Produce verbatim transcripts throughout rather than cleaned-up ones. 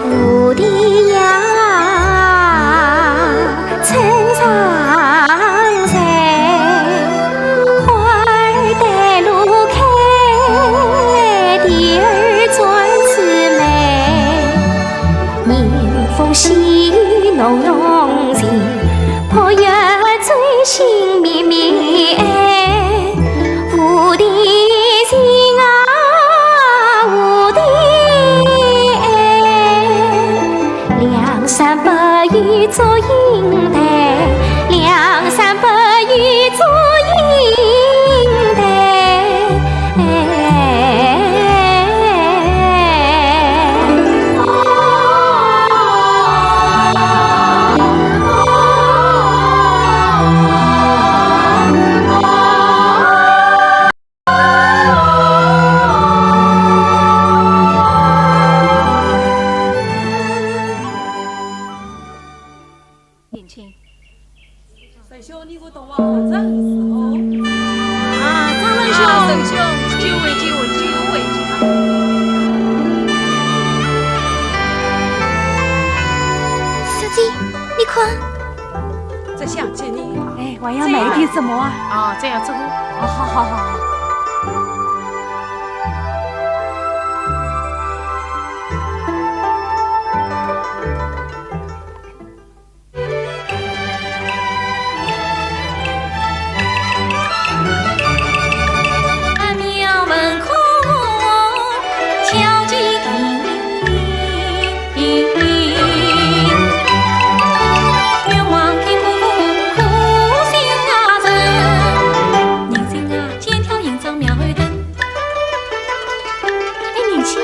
蝴蝶呀，春常在，花儿对路开，蝶儿转自美。迎风细雨浓浓情，破晓吹醒绵绵爱。蝴蝶情啊，蝴蝶爱， 梁山伯与祝英台，梁山伯与祝英台。年轻。沈兄，你和大王好生伺候。啊，张沈兄。啊，沈兄，久违，久违，久违，久违。小姐，你看。这香屐呢？哎，我要买一点什么啊？啊，这样子哦。哦，好，好，好，好。 哎，年轻。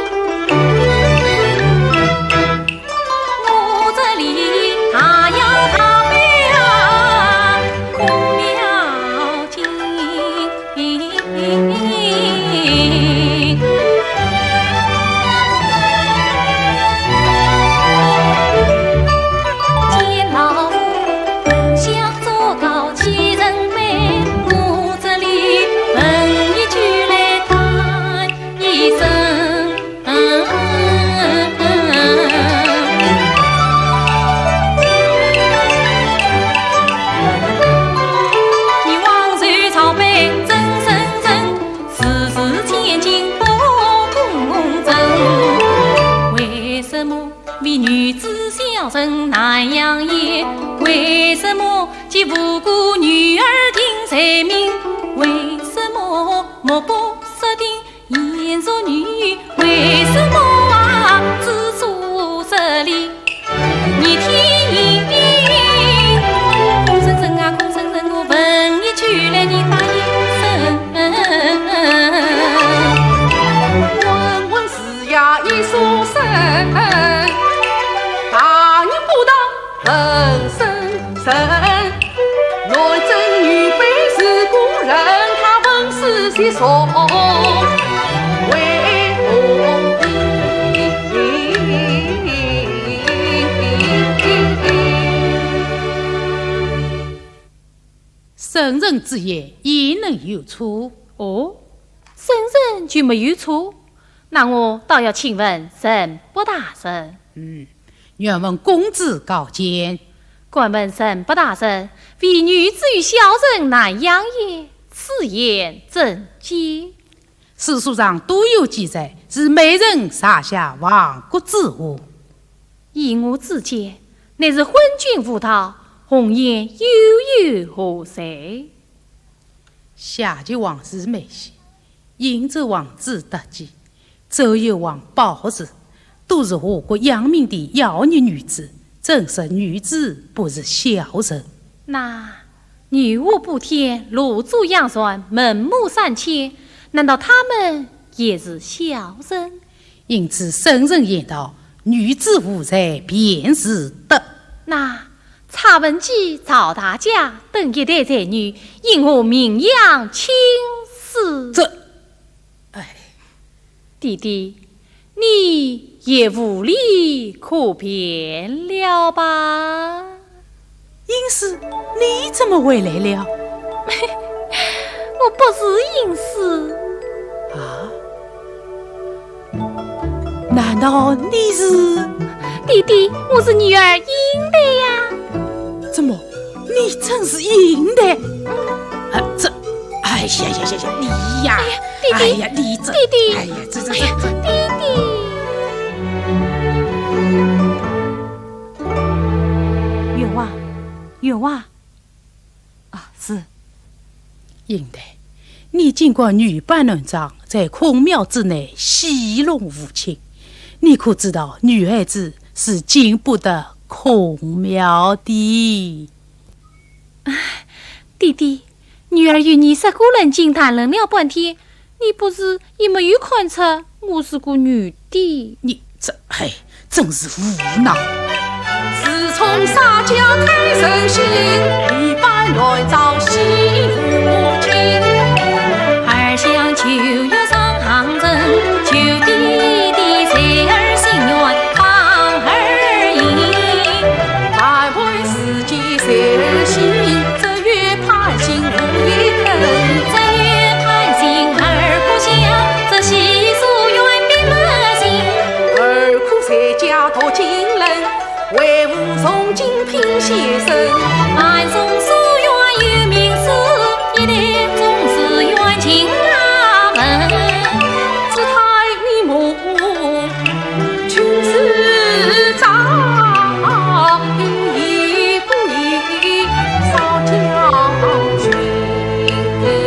圣人之言，焉能有错？哦，圣人就没有错？那我倒要请问沈伯大人。嗯，愿闻公子高见。敢问沈伯大人，为女子与小人难养也，此言怎见？ 史书上都有记载，是美人撒下亡国之祸。依我之见，乃是昏君无道，红颜又有何罪？下级皇子梅喜，应州王子德基，周幽王褒姒，都是祸国殃民的妖孽女子，真是女子不是小人。那女娲补天、龙珠杨传、孟母三迁，难道她们也是小人？ 因此圣人言道：女子无才便是德。那蔡文姬、赵大家等一代才女，因何名扬青史？这，哎。弟弟，你也无理可辩了吧？ 应氏，你怎么回来了？我不是应氏。啊？难道你是？弟弟，我是女儿应台呀。怎么，你真是应台？啊，这，哎呀呀呀呀，你呀，哎呀，弟弟，哎呀，你这，弟弟，哎呀，这这这这，弟弟。 冤枉，冤枉！啊，是。应台，你竟敢女扮男装，在孔庙之内戏弄无亲，你可知道女孩子是进不得孔庙的？弟弟，女儿与你十个人静谈论了半天， 你不是也没有看出我是个女的？你这，嘿，真是无奈。自从洒家太守信，女扮男装戏无亲。二想九月上杭城，求爹爹在儿心愿望儿应。难为世间才儿心，只 有盼星无一根。只有盼星而不响，这喜书远别不行。儿可在家读经纶，为父诵经品仙圣。暗送书院有名书，一代宗师远近难闻。只叹你母 君子长，一不一少将军。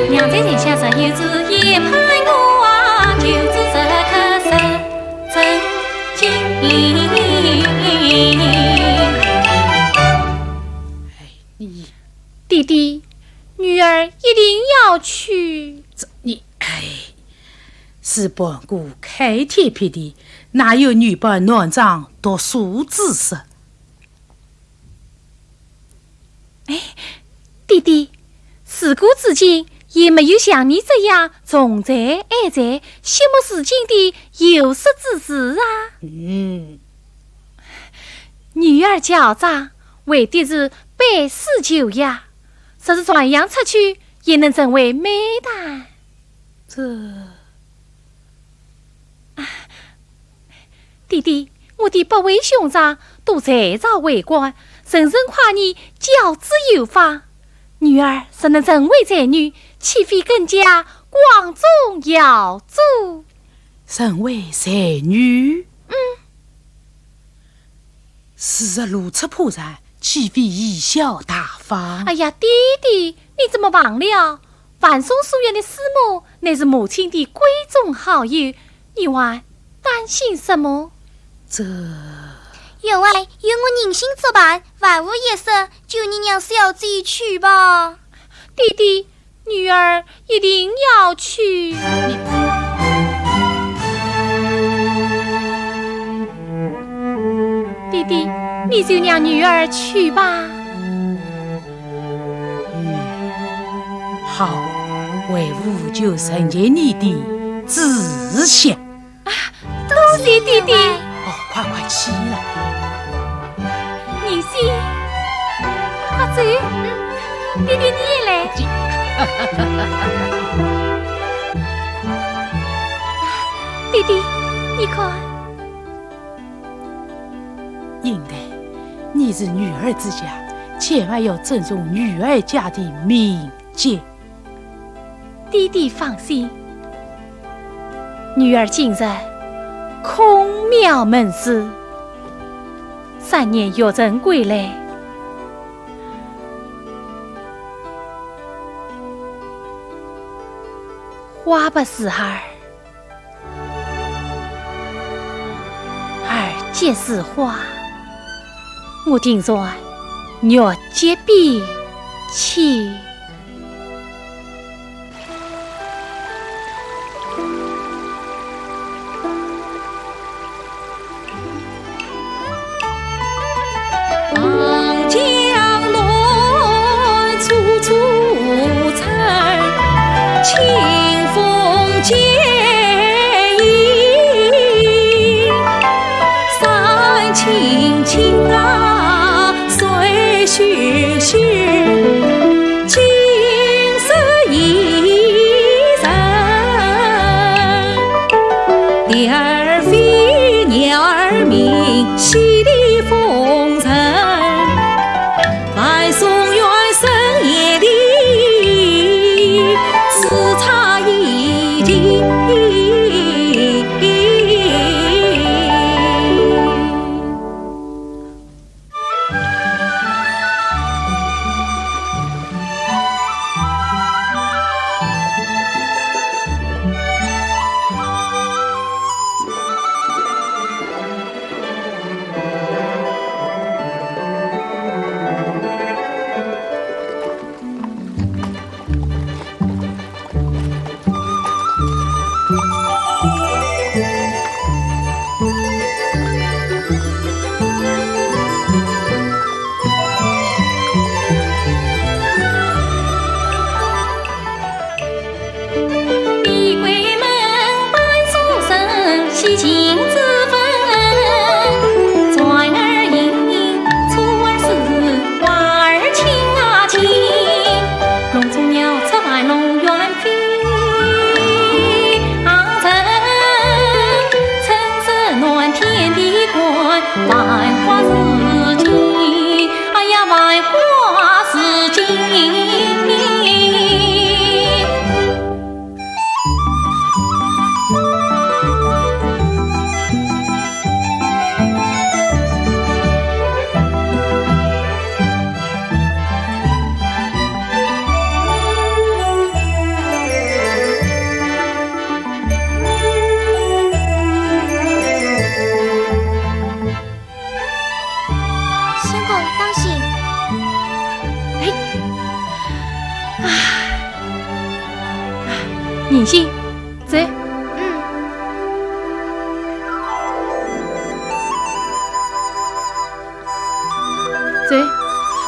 娘在前下，只有子也盼我啊，求子这刻是真经。哎，你弟弟，女儿一定要去。这，你，哎， 是盘古开天辟地，哪有女扮男装读书之说？哎，弟弟，自古至今也没有像你这样重财爱财、惜墨思今的有识之士啊。嗯。女儿教长，为的是百世修养，若是传扬出去，也能成为美谈。 这，弟弟，我的八位兄长都在朝为官，人人夸你教子有方。女儿若能成为才女，岂非更加光宗耀祖？成为才女？嗯。 事实如此普然，岂非贻笑大方？哎呀，弟弟，你怎么忘了？万松书院的师母乃是母亲的闺中好友，你还担心什么？这，员外，有我人心作伴，万无一失，就你让小姐去吧。弟弟， 女儿一定要去。弟弟，你就让女儿去吧。嗯，好，为父就成全你的志向。 啊，多谢弟弟。哦，快快起来。银心，快走。嗯，弟弟你也来。弟弟，你看。应台，你是女儿之家，千万要尊重女儿家的名节。 弟弟放心，女儿今日孔庙门事，三年学成归来，花不似儿，儿即似花，我定然欲结比亲。 相公，当心！哎，啊，啊，银杏，走。嗯。走。好。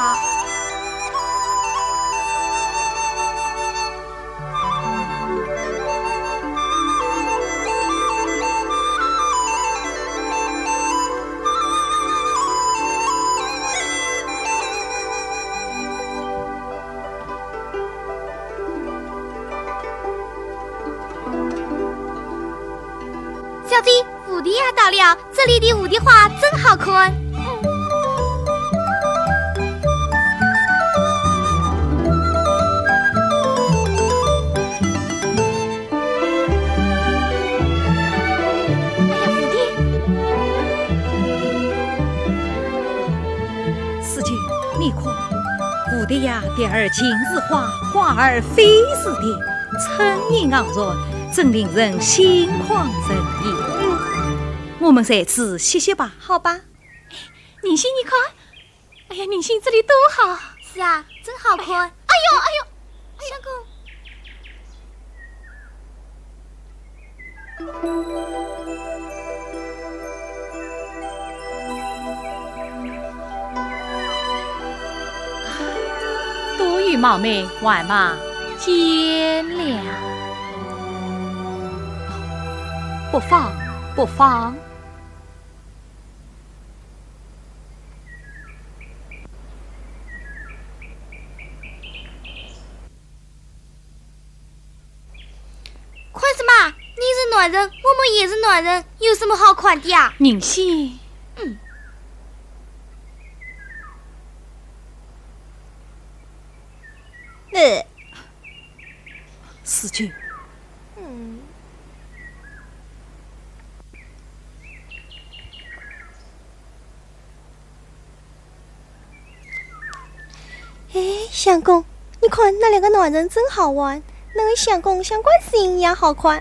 小姐，蝴蝶呀到了，这里的蝴蝶花真好看。哎呀，蝴蝶！世钧，你看，蝴蝶呀，蝶儿尽是花，花儿非是蝶， 春意盎然，真令人心旷神怡。嗯。我们在此歇歇吧。好吧。银杏，你看，哎呀，银杏，这里多好。是啊，真好看。哎呦，哎呦，哎呦。 多有冒昧，还望见谅。不妨，不妨。 看什么？你是男人，我们也是男人，有什么好看的呀？银杏。嗯。呃。世钧。嗯。哎，相公，你看那两个男人真好玩，那个相公像观世音一样好看。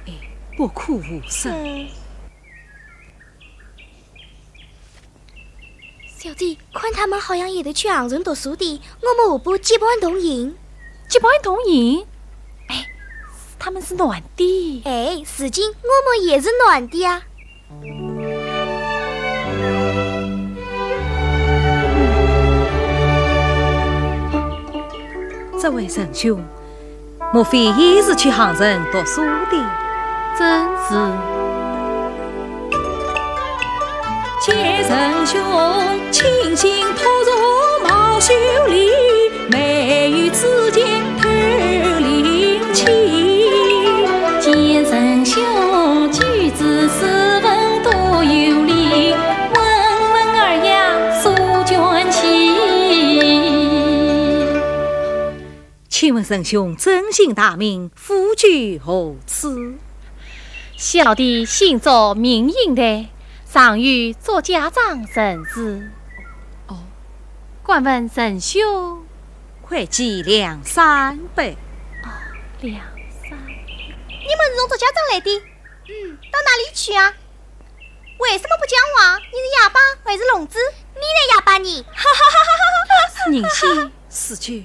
哎，不可无视。嗯。小姐，看他们好像也得去杭州读书的，我们何不结伴同行？结伴同行？哎，他们是男的。哎，如今我们也是男的呀。 这位仁兄，莫非也是去杭州读书的？正是。见仁兄，清新脱俗貌秀丽， 眉宇之间透灵气。见仁兄举止斯文多有礼，问问尔呀所捐起。请问仁兄尊姓大名，府居何处？小弟姓祝，名应台，常与祝家庄人氏。哦，敢问仁兄？ 会计梁山伯。哦，梁山。你们是从祝家庄来的？嗯，到哪里去啊？为什么不讲话？你是哑巴还是聋子？你才哑巴呢！哈哈哈哈哈哈！宁静，四九。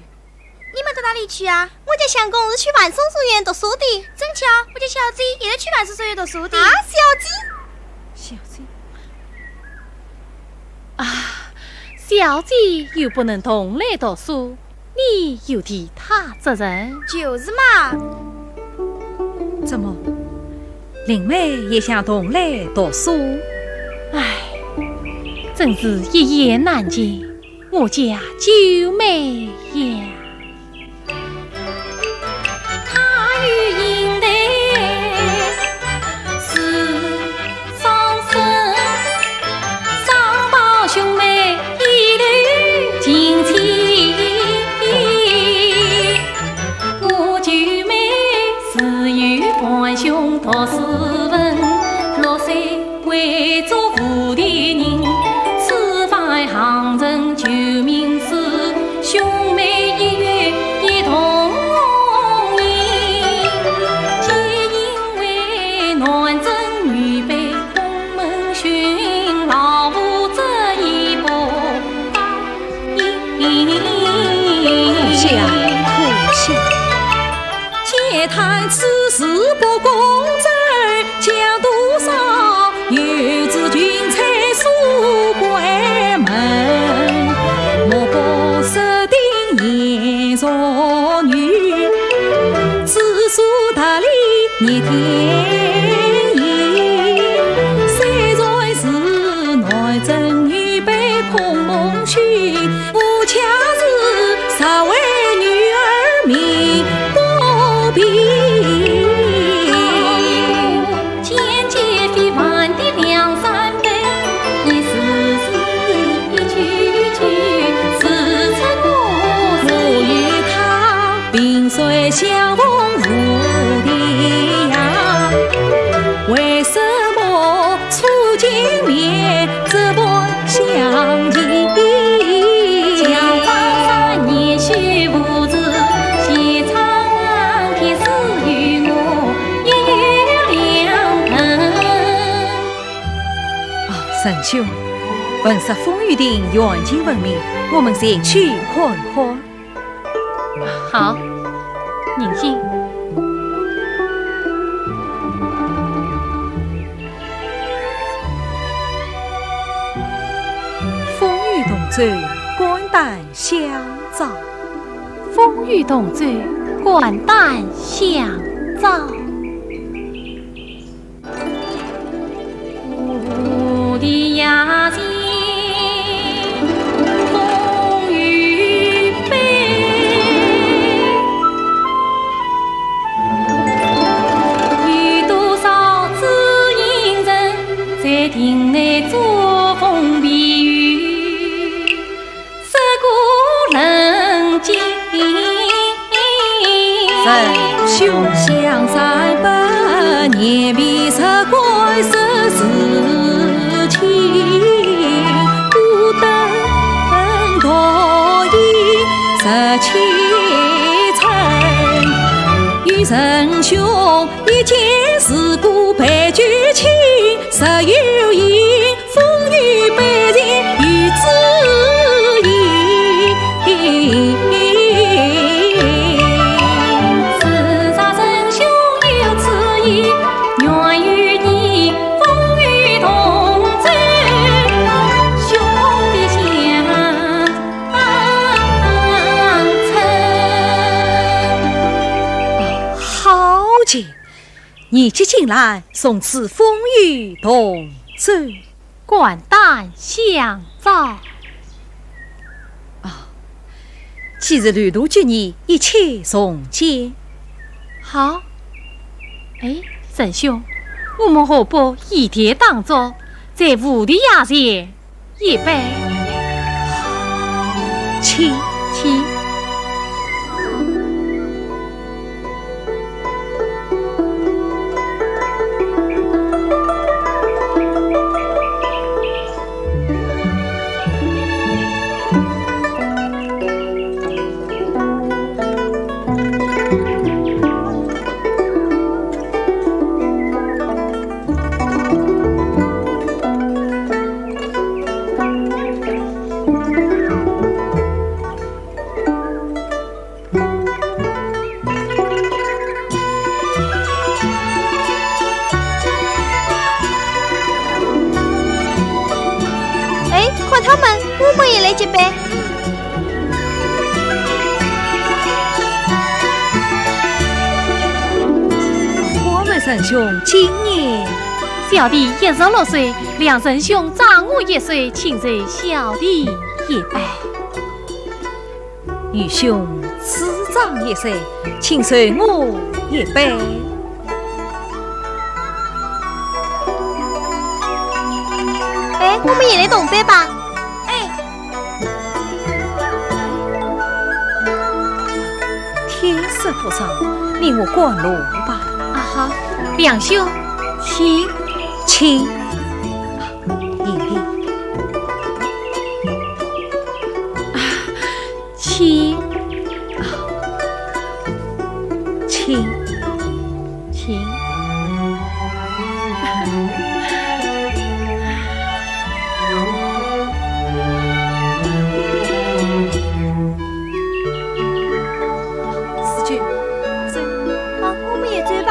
你们到哪里去啊？我家相公是去万松书院读书的。正巧，我家小姐也是去万松书院读书的。啊，小姐？小姐？ 啊，小姐又不能同来读书，你有其他责任。就是嘛。怎么，林妹也想同来读书？唉，真是一言难尽，我家九妹呀。 他与英台是双生，双胞兄妹一对亲戚。我九妹自幼含兄读书文，六岁 为做无地人，此番行人求名师，兄妹一语一同行。皆因为男尊女卑空门训，老夫这一步答应。可惜啊，可惜。 且叹此事不公正，讲多少有志群才速归门。莫不设定严淑女，知书达理热天意。虽然是男尊女卑空门训， 我恰是十岁女儿命不平。见见非凡的梁山伯，你似是一句句似曾相识。我与他萍水相逢无地呀，为什么 初见面这般相依。想当三年须无子，写唱天赐予我一语良辰。啊，仁兄，闻说风雨亭远近闻名，我们前去看看。 好，宁静。风雨同舟，肝胆相照。风雨同舟，肝胆相照。兄，一见如故杯酒倾，若有饮，风雨悲情与子意。是若仁兄有此意，愿与你风雨同舟，兄弟相称。好极， 年纪近来，从此风雨同舟。肝胆相照。啊，既是旅途纪念，一切从简。好。哎，仁兄，我们何不以帖当祝，在府第衙前 一杯。请。请。哎，看他们，我们也来接杯。 我们仁兄今年？小弟一十六岁，两仁兄长我一岁，请受小弟一杯。愚兄自长一岁，请受我一杯。哎，我们也来同杯吧。哎。 天色不早，你我赶路吧。啊，好，梁兄，请。请。啊，请。啊，请。啊，请。 请。四舅，走。啊，我们也走吧。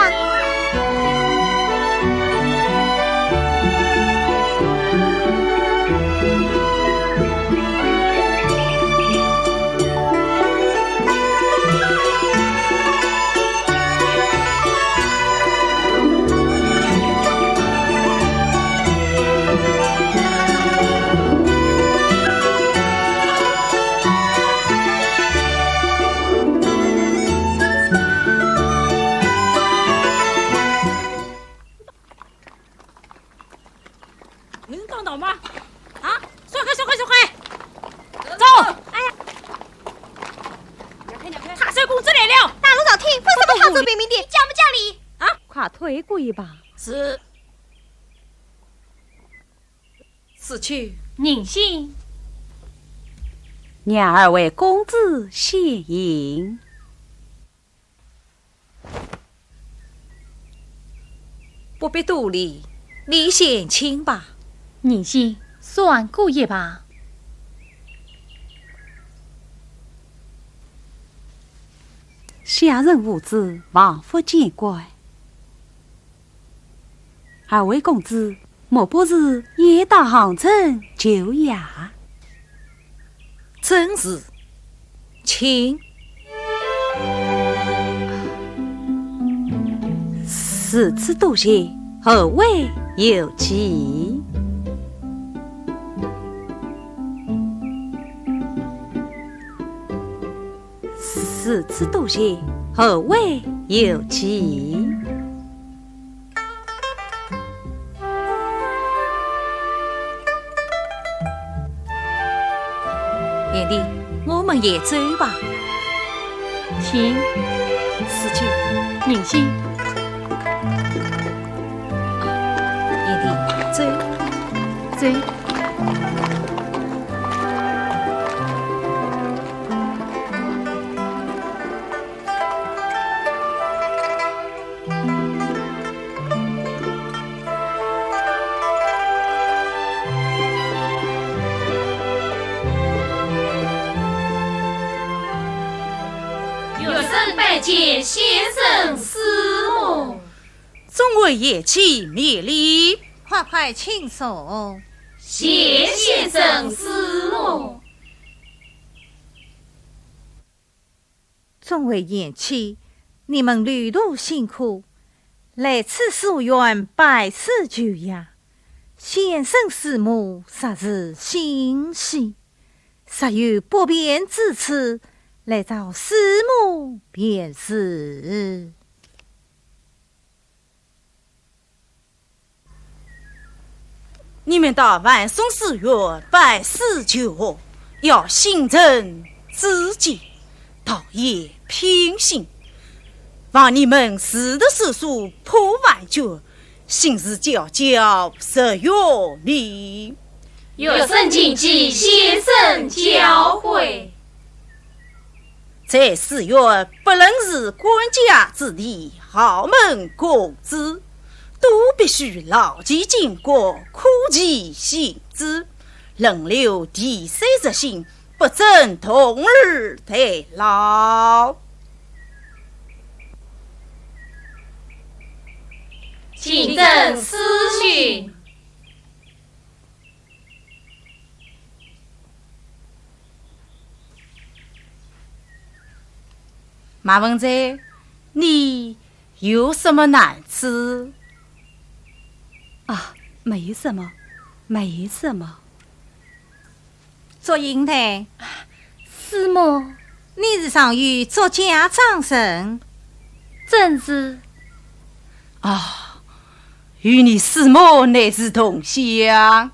侬讲道吗？啊，闪开，闪开，闪开！走！哎呀，太守公子来了！大路朝天，分什么怕走平民的，讲不讲理？啊，快退过一旁。是。四舅。宁信。让二位公子先行。 不必多礼，你先请吧。宁信，闪过一旁。下人无知，望勿见怪。二位公子， 莫不是雁荡航程求爷？正是，请。如此多谢，后会有期。如此多谢，后会有期。贤弟，我们也走吧。请。四舅。宁信。贤弟，走。走。拜见先生、师母。众位贤妻免礼。快快请坐。谢先生、师母。众位贤妻，你们旅途辛苦，来此书院拜师求学，先生师母实是心细，若有不便之处，来找师母便是。你们到万松书院拜师求学，要心诚志节，陶冶品行。望你们自读自书破万卷，心事交交实月明。学生谨记先生教诲。在书院，不论是官家子弟、豪门公子，都必须牢记经国，苦其心志，轮流提携入新，不争同日代劳。 请正师训。马文才，你有什么难处？啊，没什么，没什么。 祝英台。师母。你是常与祝家长生？正是。啊，与你师母乃是同乡。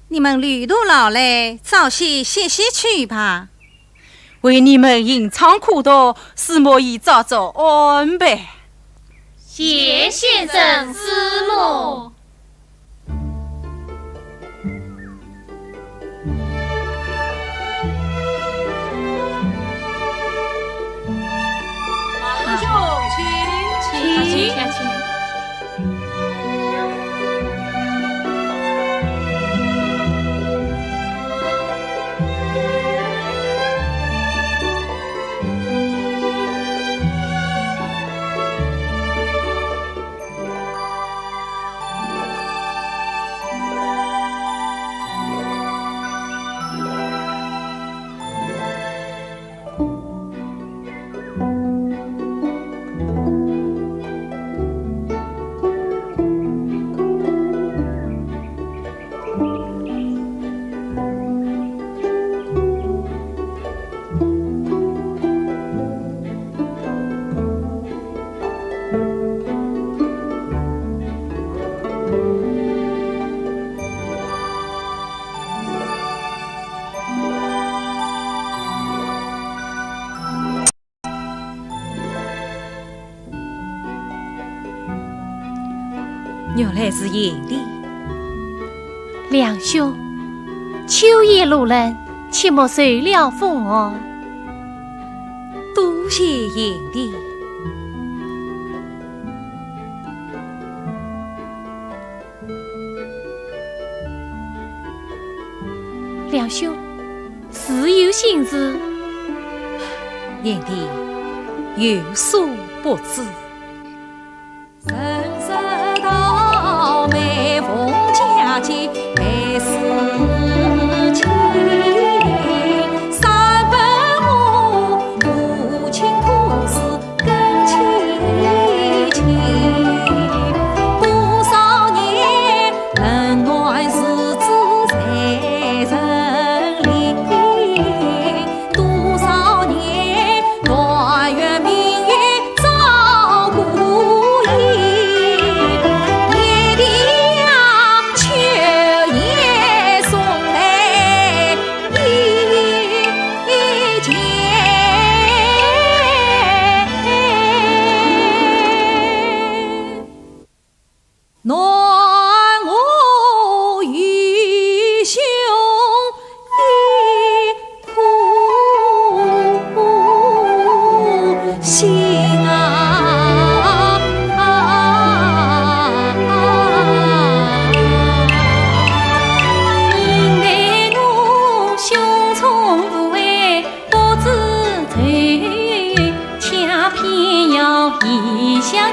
你们旅途劳累，早些歇息去吧。为你们吟唱苦读，师母已早早安排。谢先生、师母。 马兄，请，请。 原来是贤弟。梁兄，秋夜露冷，切莫受了风寒。多谢贤弟。 梁兄，是有心事？贤弟有所不知。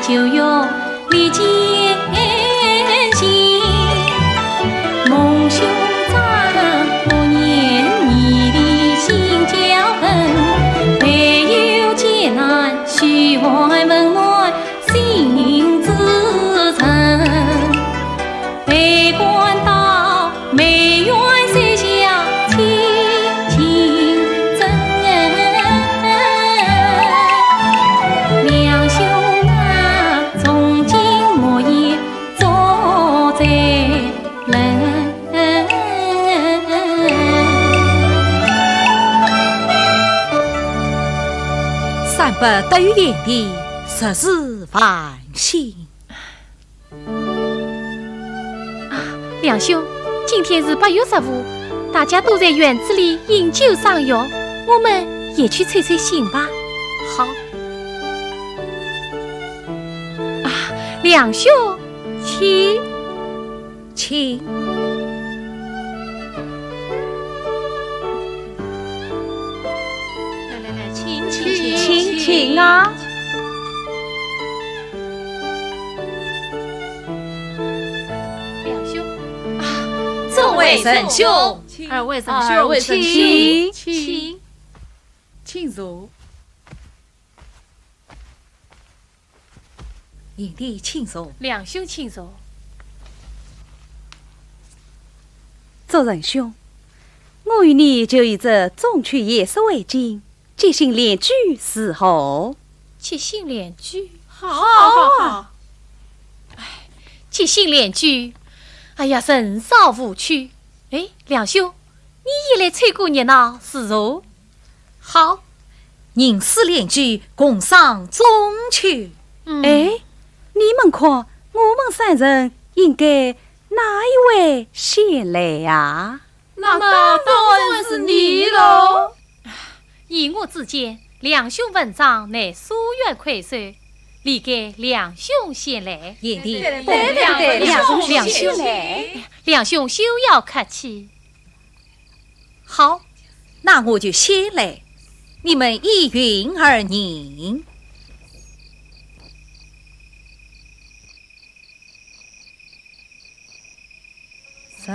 就要历尽辛。蒙兄张，我念你的心焦狠，备有艰难，须还温暖心之诚。 悲观到梅园水乡亲情真。梁兄啊，从今莫言作罪人。三伯得遇贤弟，实是万幸。 啊，梁兄，今天是八月十五，大家都在园子里饮酒赏月，我们也去吹吹兴吧。好。啊，梁兄，请。请。来来来，请，请，请，请啊。 梁兄。啊，众位仁兄。二位仁兄，二位仁兄。请。请。请坐。贤弟请坐。梁兄请坐。祝仁兄，我与你就以这中秋夜色为证， 即兴联句如何？即兴联句？好，好，好，好。哎，即兴联句，哎呀，人少无趣。哎，梁兄，你也来凑个热闹如何？好，吟诗联句，共赏中秋。嗯。哎，你们看，我们三人应该哪一位先来啊？ 那么当然是你喽。依我之见，梁兄文章乃书院魁首，理该梁兄先来。贤弟，对，对，对，对，对，梁兄，梁兄先来。梁兄休要客气。好，那我就先来，你们依云而吟。 十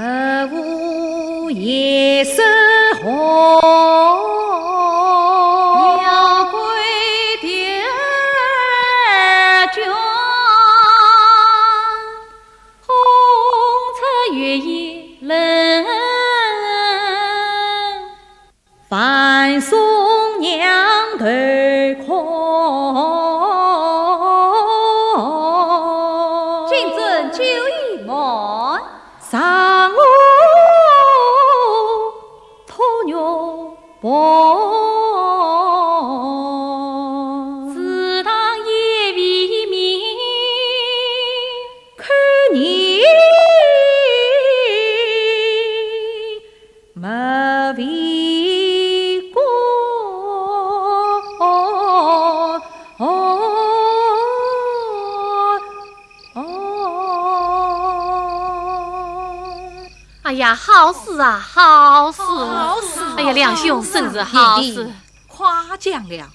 五夜色红，鸟归啼叫，红尘月夜冷。 万松娘头空。金樽酒已满。上我托玉盘。池塘夜未眠。 看你没为过。哎呀，好诗啊，好诗！好诗！哎呀，梁兄真是好诗！夸奖了。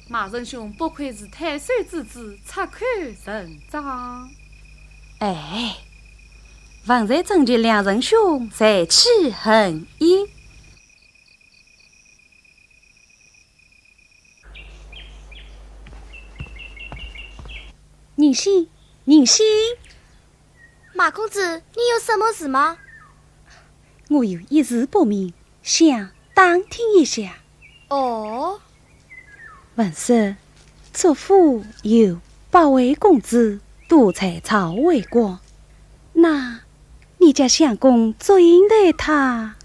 马仁兄不愧是太守之子，出口成章。哎，文才正气两人兄才气横溢。宁心，宁心。马公子，你有什么事吗？我有一事不明，想打听一下。哦， 闻说，祝府有八位公子都在朝为官，那你家相公祝英台他？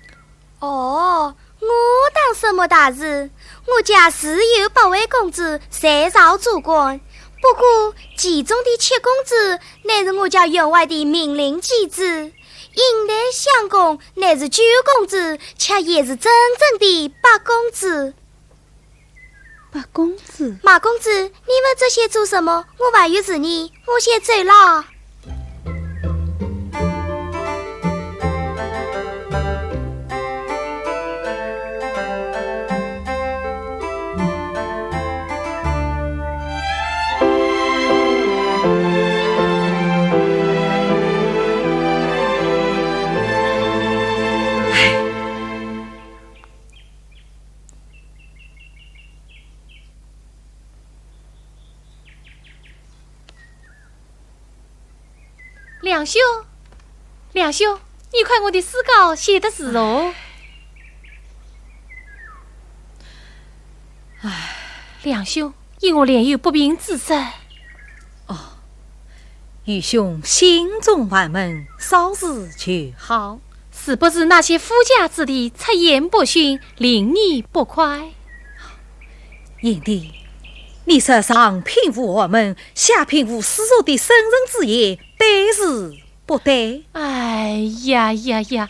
哦，我当什么大事？我家是有八位公子在朝做官，不过其中的七公子乃是我家员外的命令继子，英台相公乃是九公子，却也是真正的八公子。 八公子。马公子，你问这些做什么？我还有事呢，我先走了。梁兄，梁兄，你看我的诗稿写得如何？唉，梁兄，你我另有不平之事。哦，愚兄心中烦闷，稍事就好。是不是那些富家子弟出言不逊，令你不快？贤弟，你说上品无寒门，下品无私塾的圣人之言，对是 不对。哎呀呀呀，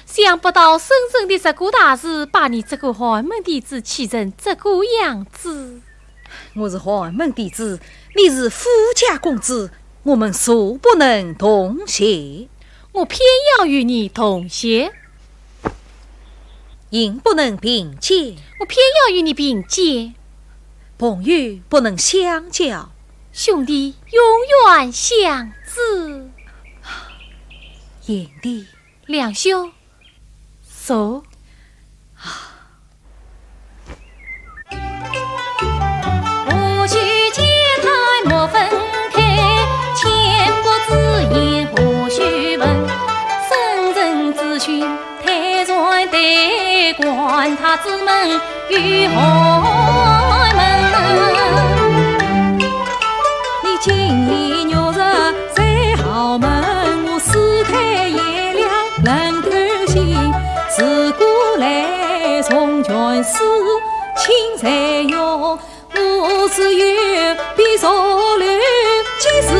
想不到圣人的这个大事，把你这个寒门弟子气成这个样子。我是寒门弟子，你是富家公子，我们素不能同席。我偏要与你同席。行不能并肩。我偏要与你并肩。朋友不能相交。 兄弟永远相知。贤弟。梁兄，坐。何须嗟叹莫分开，浅薄之言何须问，圣人之训 待人待观他之门与寒门。你金衣玉食在豪门，我世态炎凉人偷心。自古来从权势轻在用， 我自幼必受律己之身。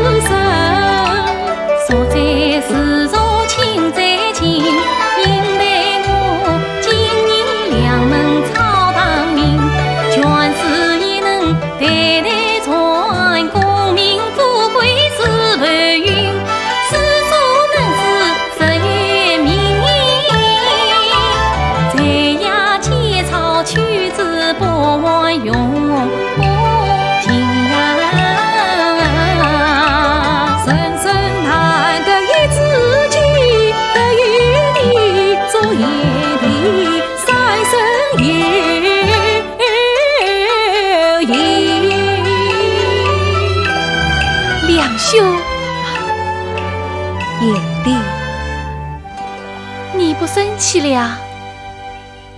弱在自弱，轻在情，因待我经营良门操堂名，权势已能代代传，功名富贵是浮云，世俗能知 只有名利，在夜间操曲子不忘用功啊。人生难得一知己，得与你做贤弟，三生有 有情。梁兄。贤弟。你不生气了？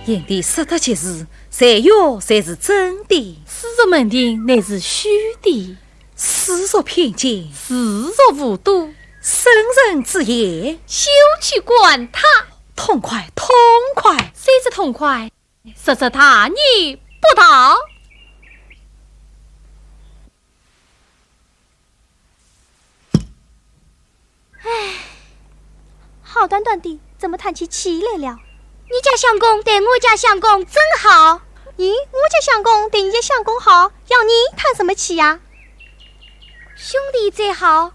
贤弟说得极是，才学才是真的。私塾门庭乃是虚的。私塾偏见。自作无度。圣人之言。休去管他。痛快，痛快。谁是痛快？ 实则大逆不道。唉，好端端的，怎么叹起气来了？你家相公对我家相公真好。咦，我家相公对你家相公好，要你叹什么气呀？兄弟再好，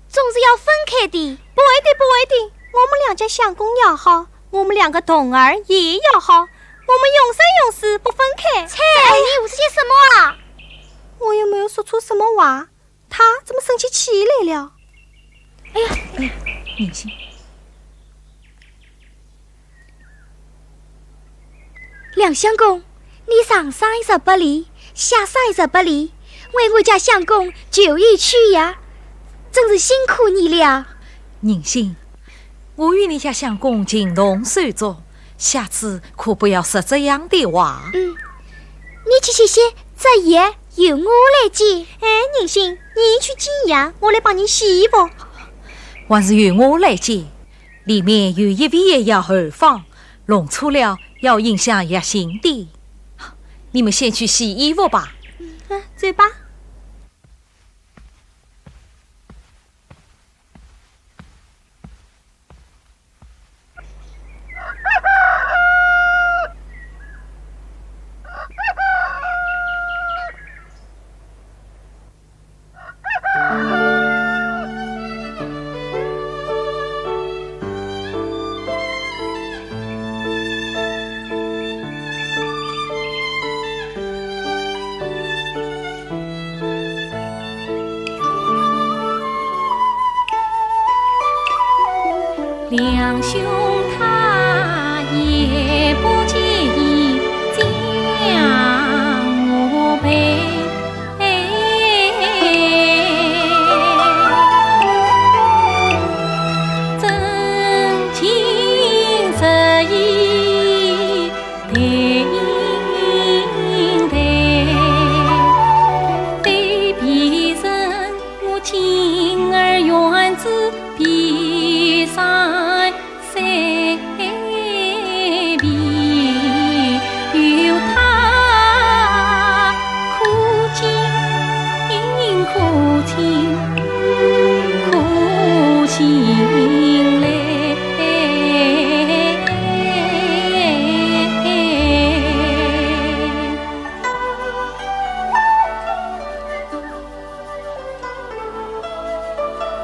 总是要分开的。不会的，不会的，我们两家相公要好，我们两个童儿也要好， 我们永生永世不分开。切，你胡说些什么啊？我又没有说错什么话，他怎么生起气来了？哎呀，哎呀，明心。梁相公，你上山一十八里，下山一十八里，为我家相公求一曲呀，真是辛苦你了。明心， 我与你家相公情同手足，下次可不要说这样的话。嗯，你去歇歇，这鞋由我来解。哎，银杏，你去解呀，我来帮你洗衣服。还是由我来解，里面有一味的药合方，弄错了要影响药性的。你们先去洗衣服吧。嗯，走吧。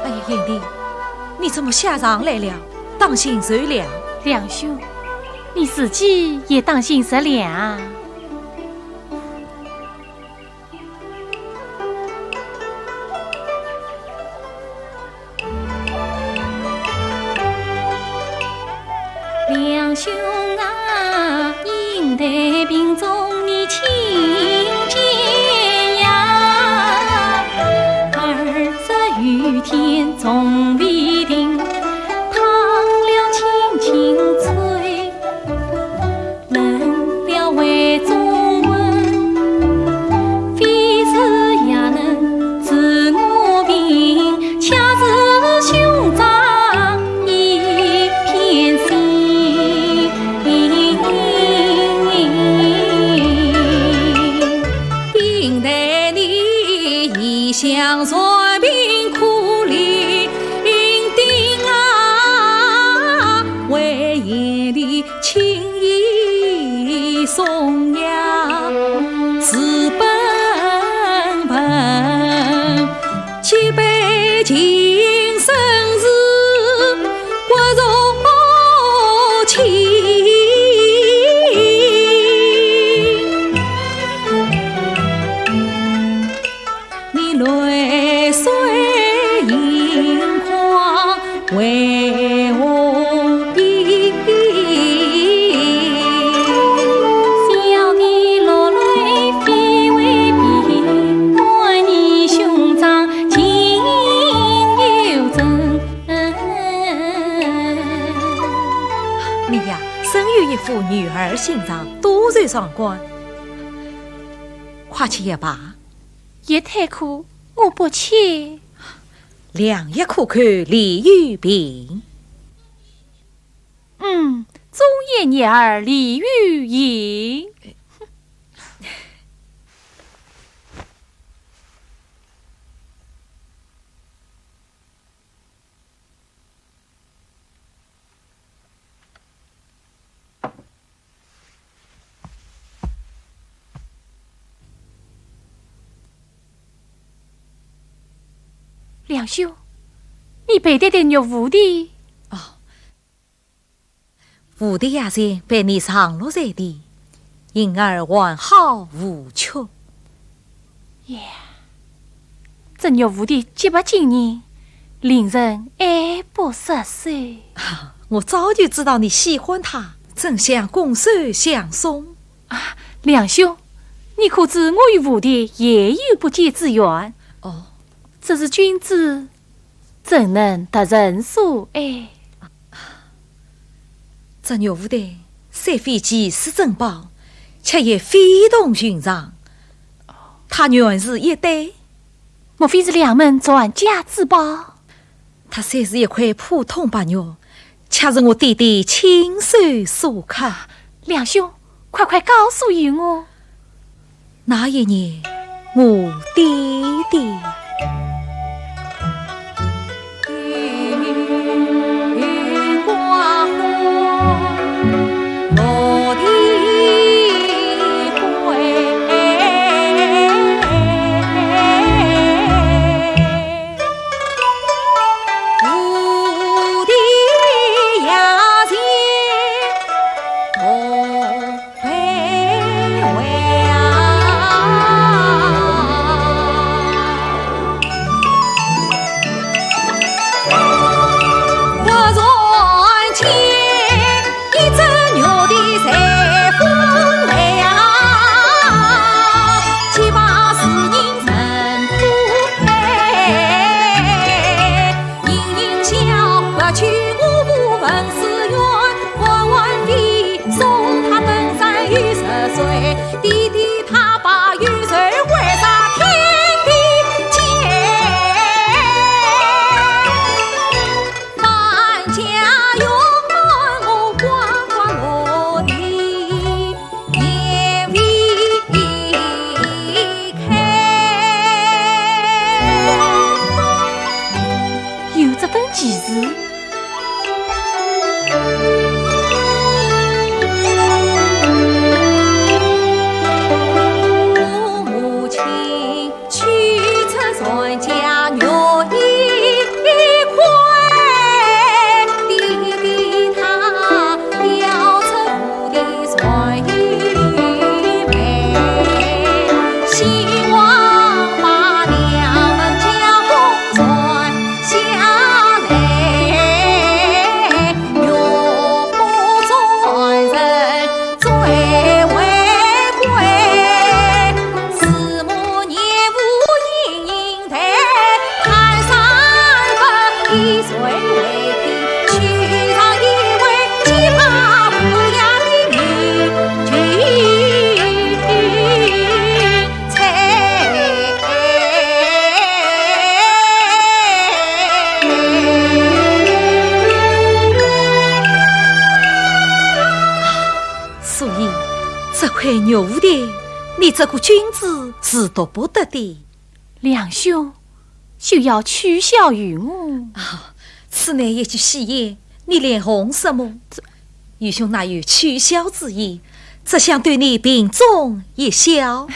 哎呀，贤弟，你怎么吓上来了？当心着凉。梁兄，你自己也当心着凉。 你呀，生有一副女儿心肠，多受双关。快吃一罢。 也太苦，我不吃。凉亦苦口，利于病。嗯，忠言逆耳利于行。 梁兄，你背的这玉蝴蝶？哦，蝴蝶呀，是被你上落在地，因而完好无缺。 呀，这玉蝴蝶洁白晶莹，令人爱不释手。啊，我早就知道你喜欢它，正想拱手相送。啊，梁兄，你可知我与蝴蝶也有不解之缘？哦。只是君子 怎能得人所爱？这玉蝴蝶虽非奇世珍宝，却也非同寻常。它原是一对，莫非是梁门传家之宝？它虽是一块普通白玉， 却是我爹爹亲手所刻。梁兄，快快告诉于我。那一年，我爹爹得亏玉无定，你这个君子是读不得的。梁兄，休要取笑于我。啊，此乃一句戏言，你脸红什么？愚兄哪有取笑之意，只想对你评中一笑。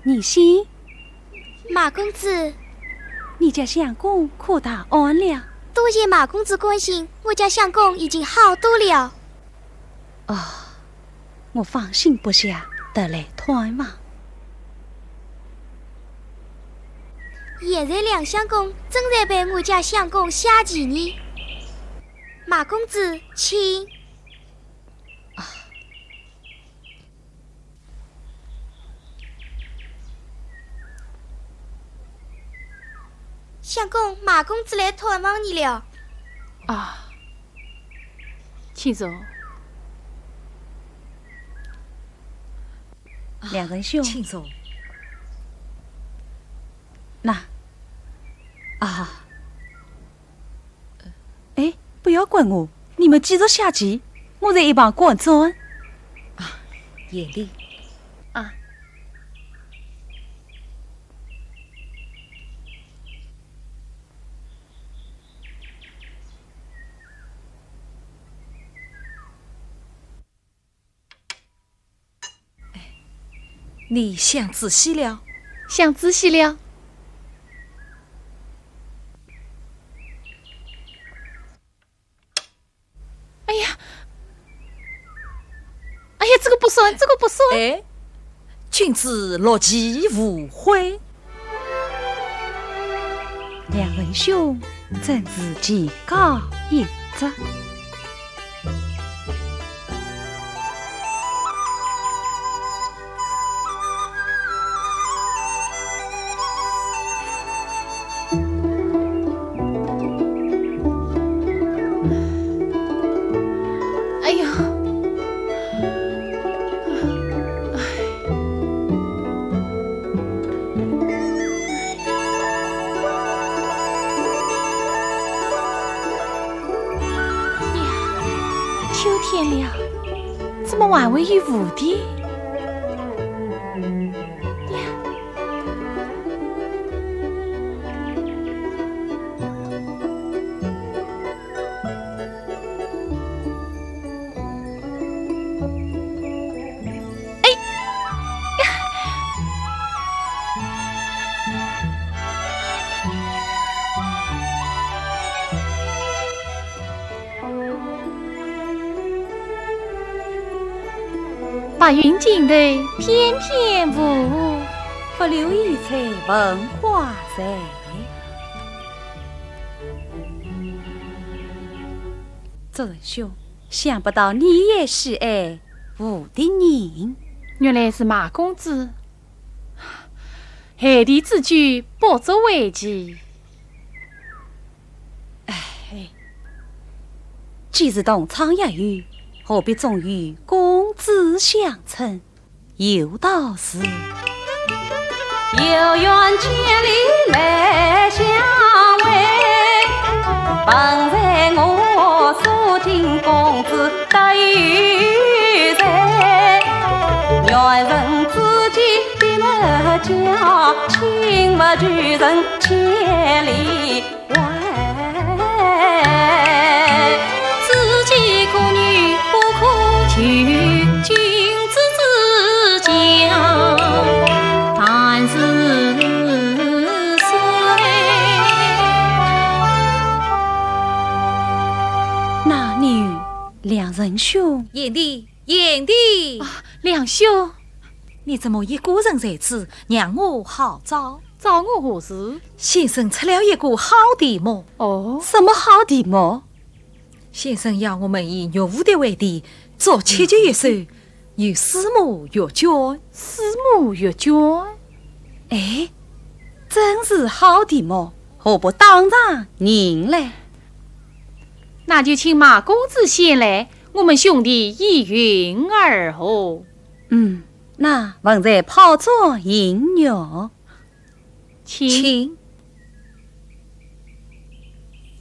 你是？马公子。你家相公可大安了？多谢马公子关心，我家相公已经好多了。啊，我放心不下，特来探望。现在梁相公正在陪我家相公下棋呢。马公子，请。啊。 相公，马公子来探望你了。啊，请坐。梁文兄。请坐。那，啊。 哎，不要管我，你们继续下棋，我在一旁观战。啊，贤弟。啊。 你想仔细了？想仔细了。哎呀，哎呀，这个不算，这个不算。哎，君子乐其无悔。 梁文兄真是棋高一尺。 哎呀！见了，怎么还会有蝴蝶呀？哎呀！ 白云尽头翩翩舞，不留一彩问花谁。祝仁兄，想不到你也喜爱蝴蝶人。原来是马公子。 寒田之居，不足为奇。唉，既是同窗一语，何必总与公子相称？有道是，有缘千里来相会，本在我所敬公子得有罪，缘分之际别莫讲，请勿拒人千里 自己可女不可求，君子之交淡如水。那你与梁仁兄？贤弟，贤弟。啊，梁兄。你怎么一个人在此，让我好找？找我何事？先生出了一个好题目。哦？什么好题目？ 先生要我们以玉蝴蝶为题，作七绝一首，有司马玉娟。司马玉娟？哎，真是好题目，何不当场吟来？那就请马公子先来，我们兄弟一韵而和。嗯，那文才炮竹吟玉。 请。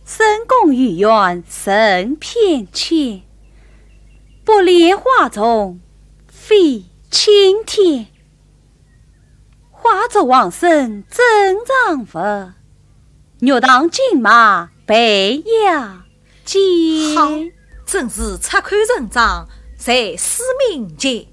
深宫御苑深片浅，不怜花重飞青天。花着王孙正常物，玉堂金马被压 好，真是出口成章，才思敏捷。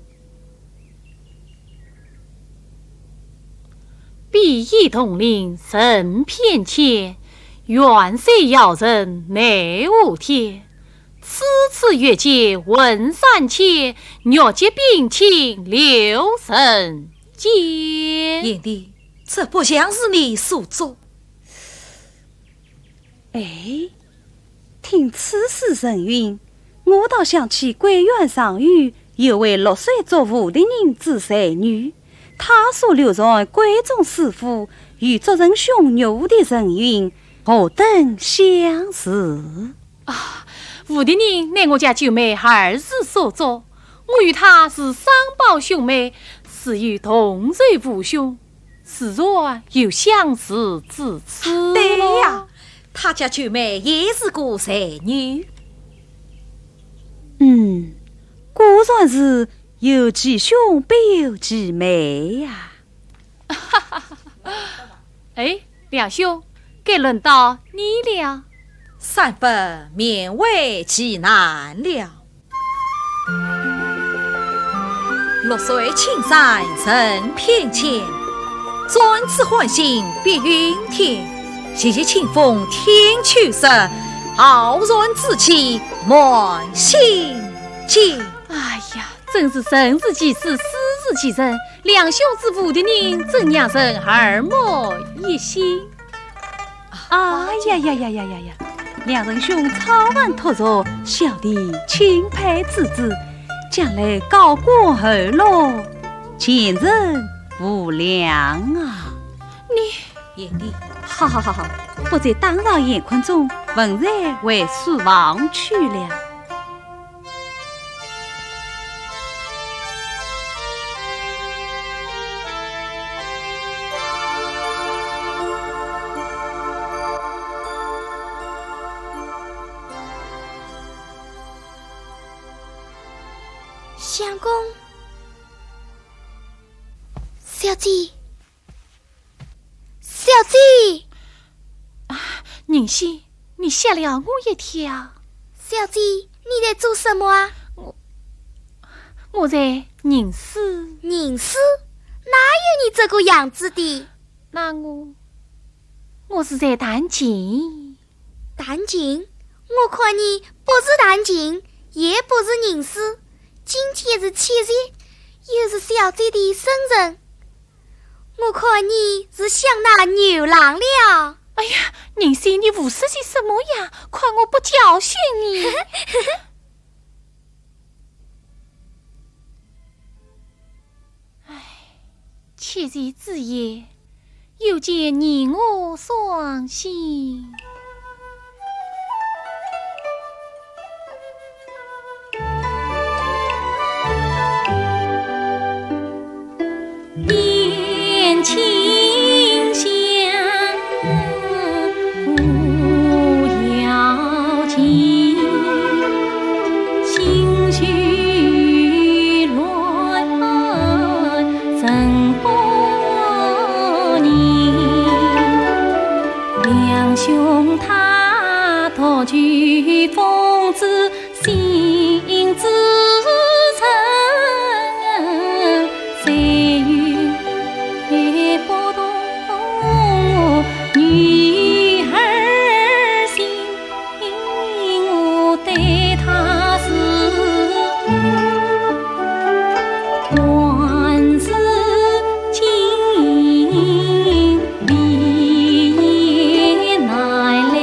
碧野桐林深片浅，远水遥人奈何天。此处月见问山前，玉阶冰清流人间。贤弟，这不像是你所作。 哎，听此诗神韵，我倒想起桂园上有一位六岁作蝴蝶人之才女，她所流传闺中诗赋，与祝仁兄玉蝶神韵何等相似。啊，蝴蝶人乃我家九妹儿时所作，我与她是双胞兄妹，自幼同受父兄， 自然有相似之处。对呀，她家九妹也是个才女。嗯，果然是有其兄必有其妹呀。哎，梁兄，该轮到你了。三分勉为其难了。 绿水青山人片浅，转指还乡碧云天。习习清风听秋色，浩然之气满心间。哎呀，真是人如其树，树如其人，梁兄之蝴蝶人，怎样人耳目一新？ 哎呀呀呀呀呀呀！梁仁兄超凡脱俗，小弟钦佩之至，将来高官厚禄，前程无量啊！你，贤弟，好好好好，不再打扰闲困中，文才回书房去了。相公。小姐，小姐。啊，宁妃，你吓了我一跳。小姐，你在做什么啊？我，我在吟诗。吟诗？哪有你这个样子的？那我，我是在弹琴。 弹琴？我看你不是弹琴，也不是吟诗，今天是七夕，又是小姐的生日，我看你是想那牛郎了。哎呀，宁妃，你胡说些什么呀？看我不教训你！ 唉，七夕之夜，又见你我伤心。燕清香 无要紧，心绪乱成波浪。两兄他独具疯子 心之诚，谁又不懂女儿心？我对她是万事尽，闭眼难泪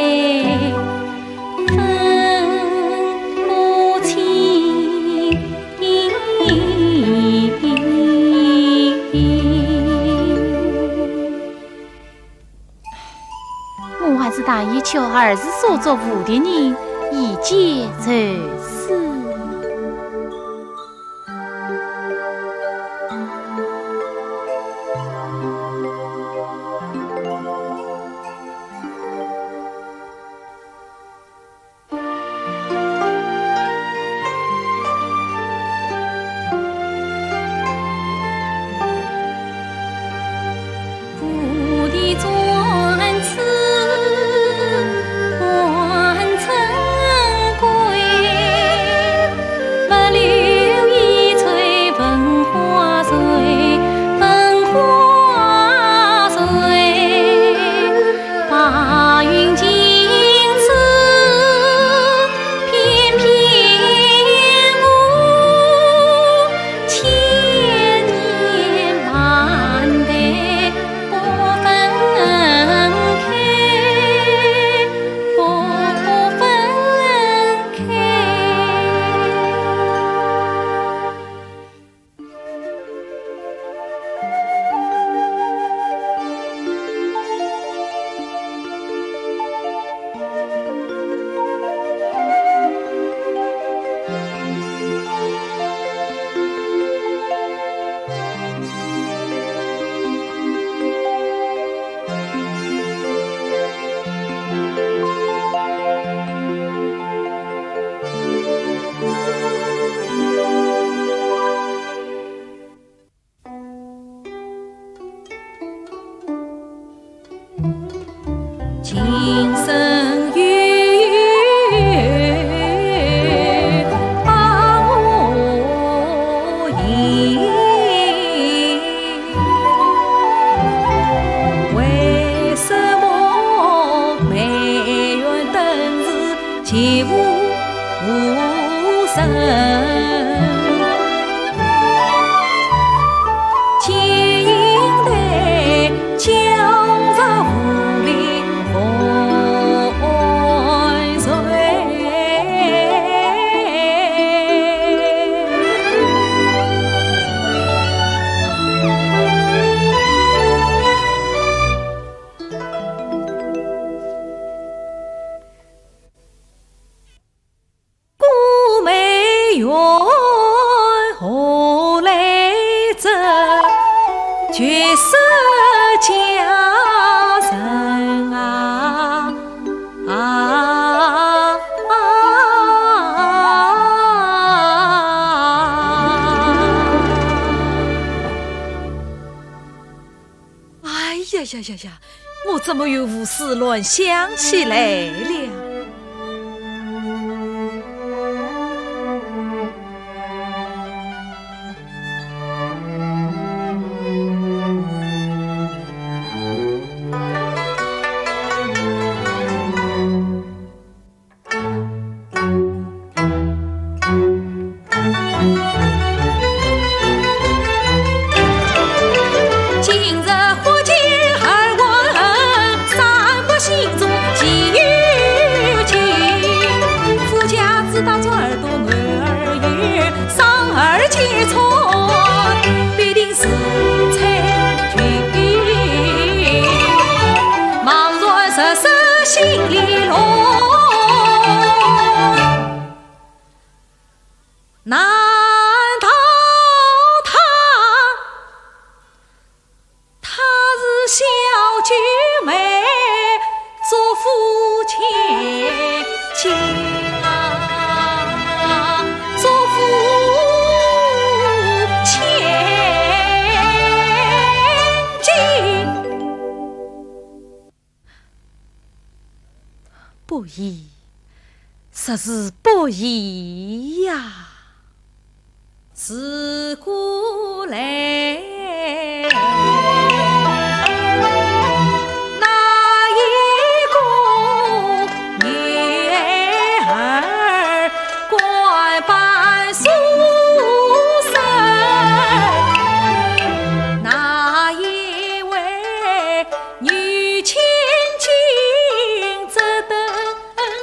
分不清。我还是大爷求儿时所作无的人，一介才子。 白云尽处，片片舞，千年万代不分开，不分开。 情深缘薄无言，为什么梅园等时 寂寞无声。琴音待，敲着无名风水。 顾梅园何来者？绝色佳人啊，啊，啊，呀呀呀，我怎么又胡思乱想起来了？难道他，他是小九妹做父千金啊，做父千金？ 不易，实是不易呀。自古来，哪一个女儿官拜书生？哪一位 女千金只登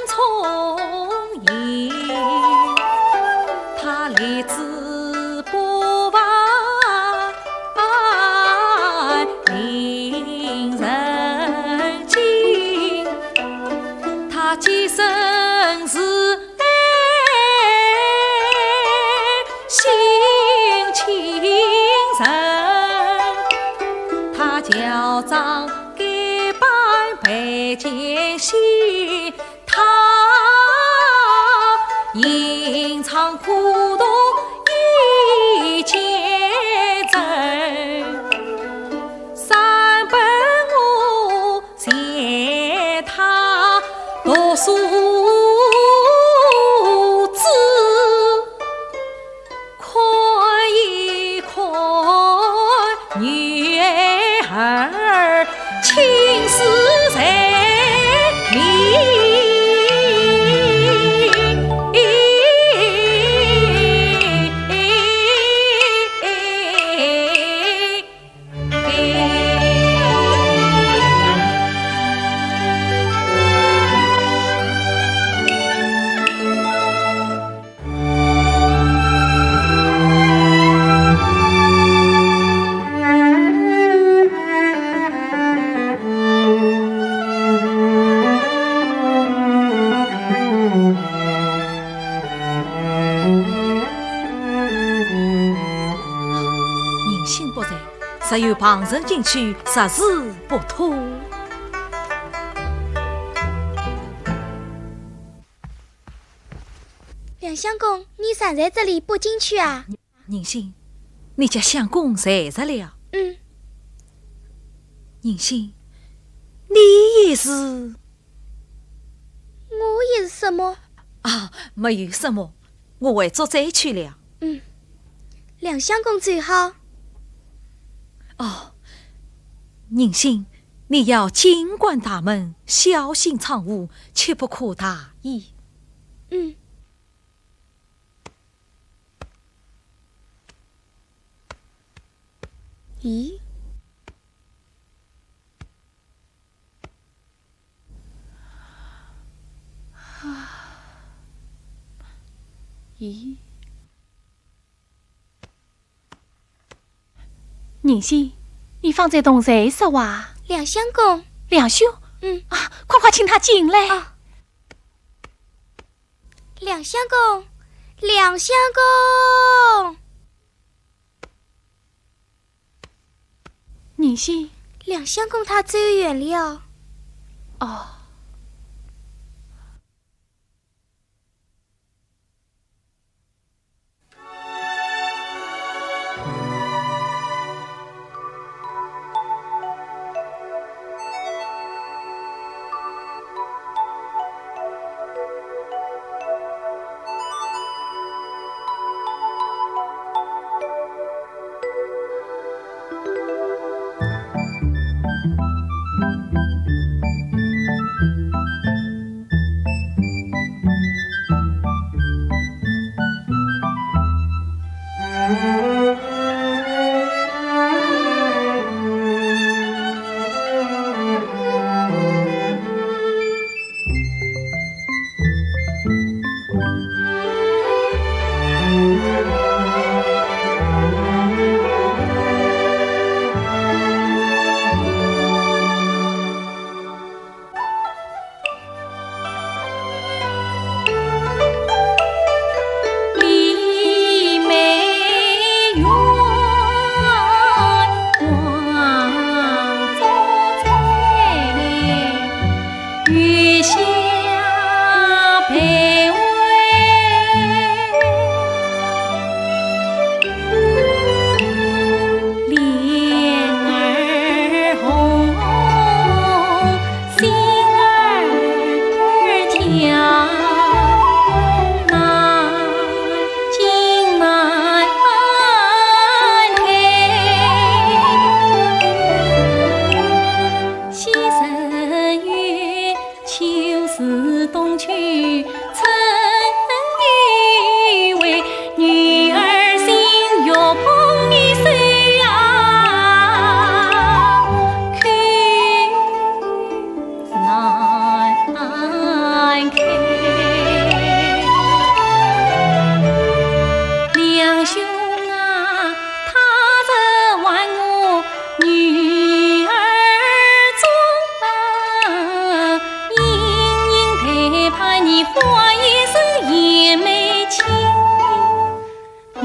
聪影，她立志不忘令人敬，她既生是 心亲人，她教长改扮拜见信，她吟唱古铜一见真。 三本我嫌她读书之，看一看女儿青丝在面。 人心不在，若有旁人进去，实是不妥。梁相公，你站在这里不进去啊？宁信，你家相公在这里啊？嗯。宁信，你也是？ 我也是什么？啊，没有什么，我回做再去了。嗯，梁相公走好。哦，宁信，你要紧关大门，小心窗户，切不可大意。嗯。咦？ 咦？宁信，你方才同谁说话？梁相公。梁兄？嗯。啊，快快请他进来。啊。梁相公，梁相公。 宁信？梁相公他走远了。哦。为脸儿红，心儿跳，难进难退。 梁兄啊，他日唤我女儿做啊，殷殷陪伴你花一生也没情。你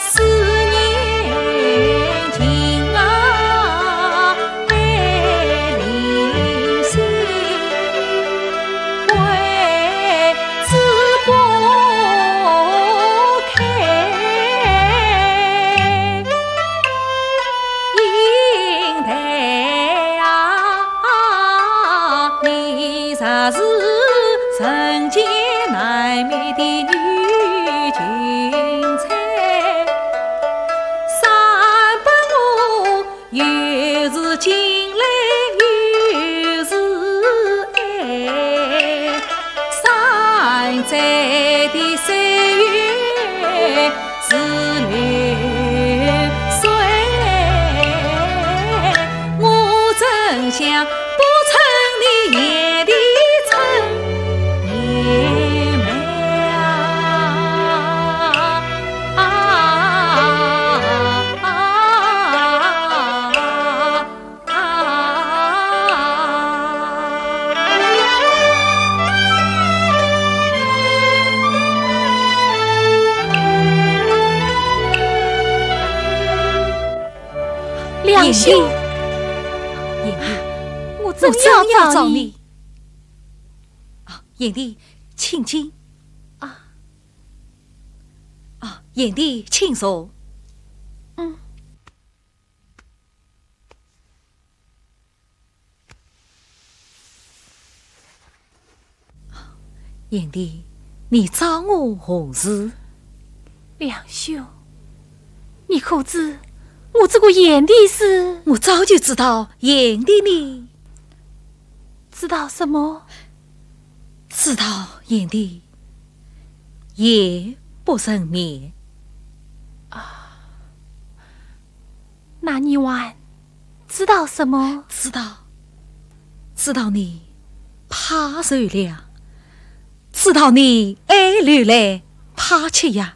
思念情啊，被淋湿，桂枝花开。英台啊，你若是人间难觅的女俊才， 三百五，又是金兰又是爱，山寨的岁月是流水。我怎想不成你眼里春。 你美啊，啊，啊，啊，啊。梁兄，贤弟，贤弟，我正要找你。我正要找你。啊，贤弟，请进。啊。啊，贤弟，请坐。嗯。 贤弟，你找我何事？梁兄，你可知我这个贤弟是？我早就知道贤弟呢。知道什么？知道贤弟夜不成眠。啊，那你还 知道什么？知道，知道你怕受凉，知道你挨雷来怕吃药，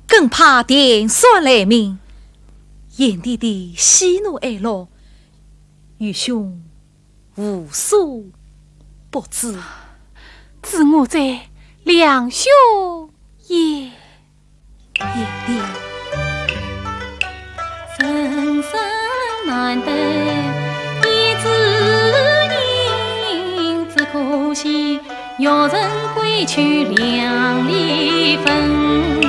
更怕电闪雷鸣。贤弟的喜怒哀乐，愚兄无所不知。知我者，梁兄也。 贤弟。人生难得一次情，只可惜有人归去两离分。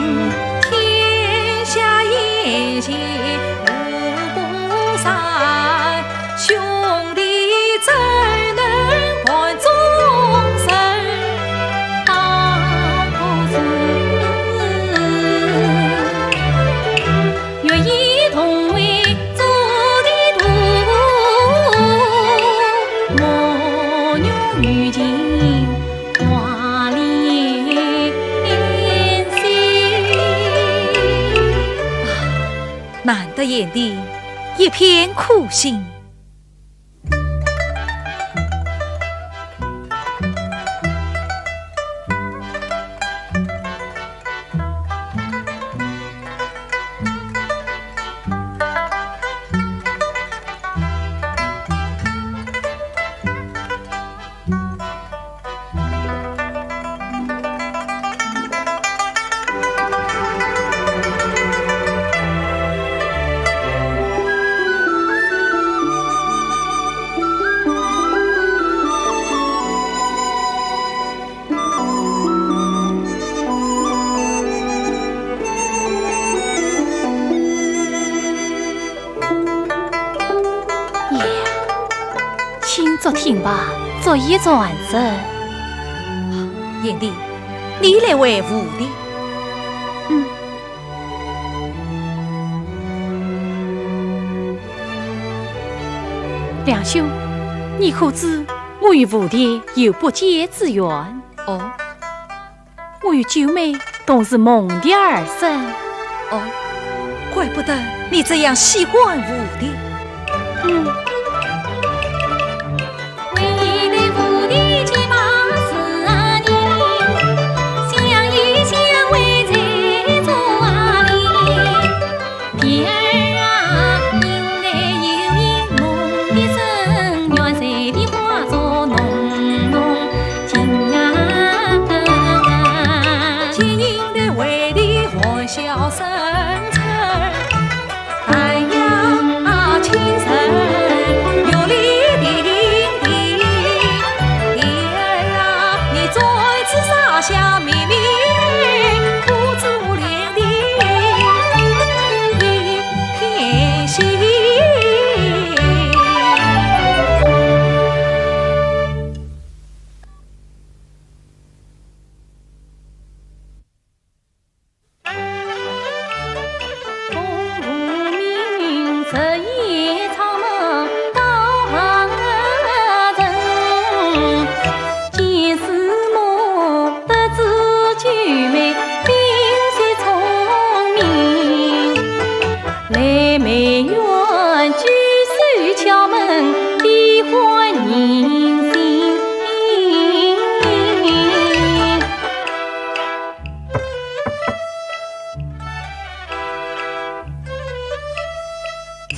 天下言情无不散，兄弟怎能伴终身？ 啊，可是愿以同为做的途，莫怨贤弟一片苦心。 爷，请坐听罢，昨夜转身。贤弟，你来回府的？嗯。梁兄，你可知我与蝴蝶有不解之缘？哦。 我与九妹同是梦蝶而生。哦，怪不得你这样喜欢蝴蝶。嗯。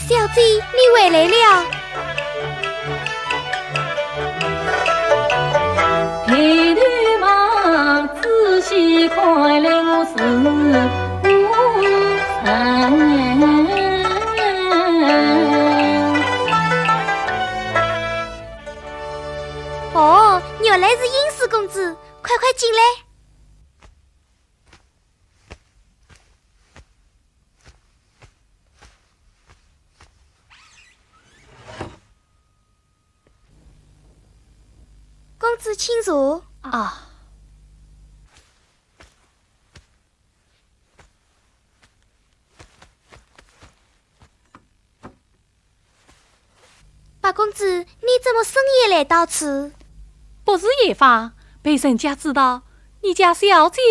小姐，你回来了。 哦，原来是殷四公子，快快进来。 公子请坐。啊。八公子，你怎么深夜来到此？不是夜访，被人家知道，你家小姐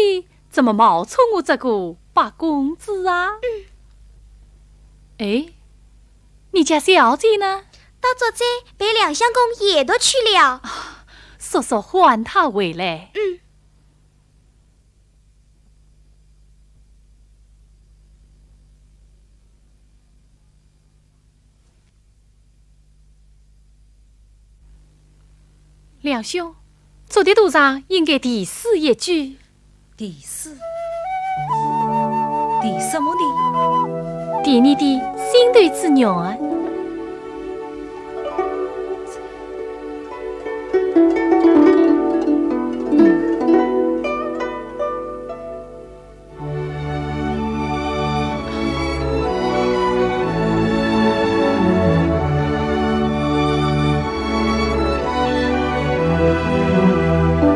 怎么冒充我这个八公子啊？嗯。哎，你家小姐呢？到昨夜被梁相公夜夺去了。速速唤她回来。嗯。 梁兄，昨日途上应该题诗一句。题诗？题什么呢？题你的心头之愿。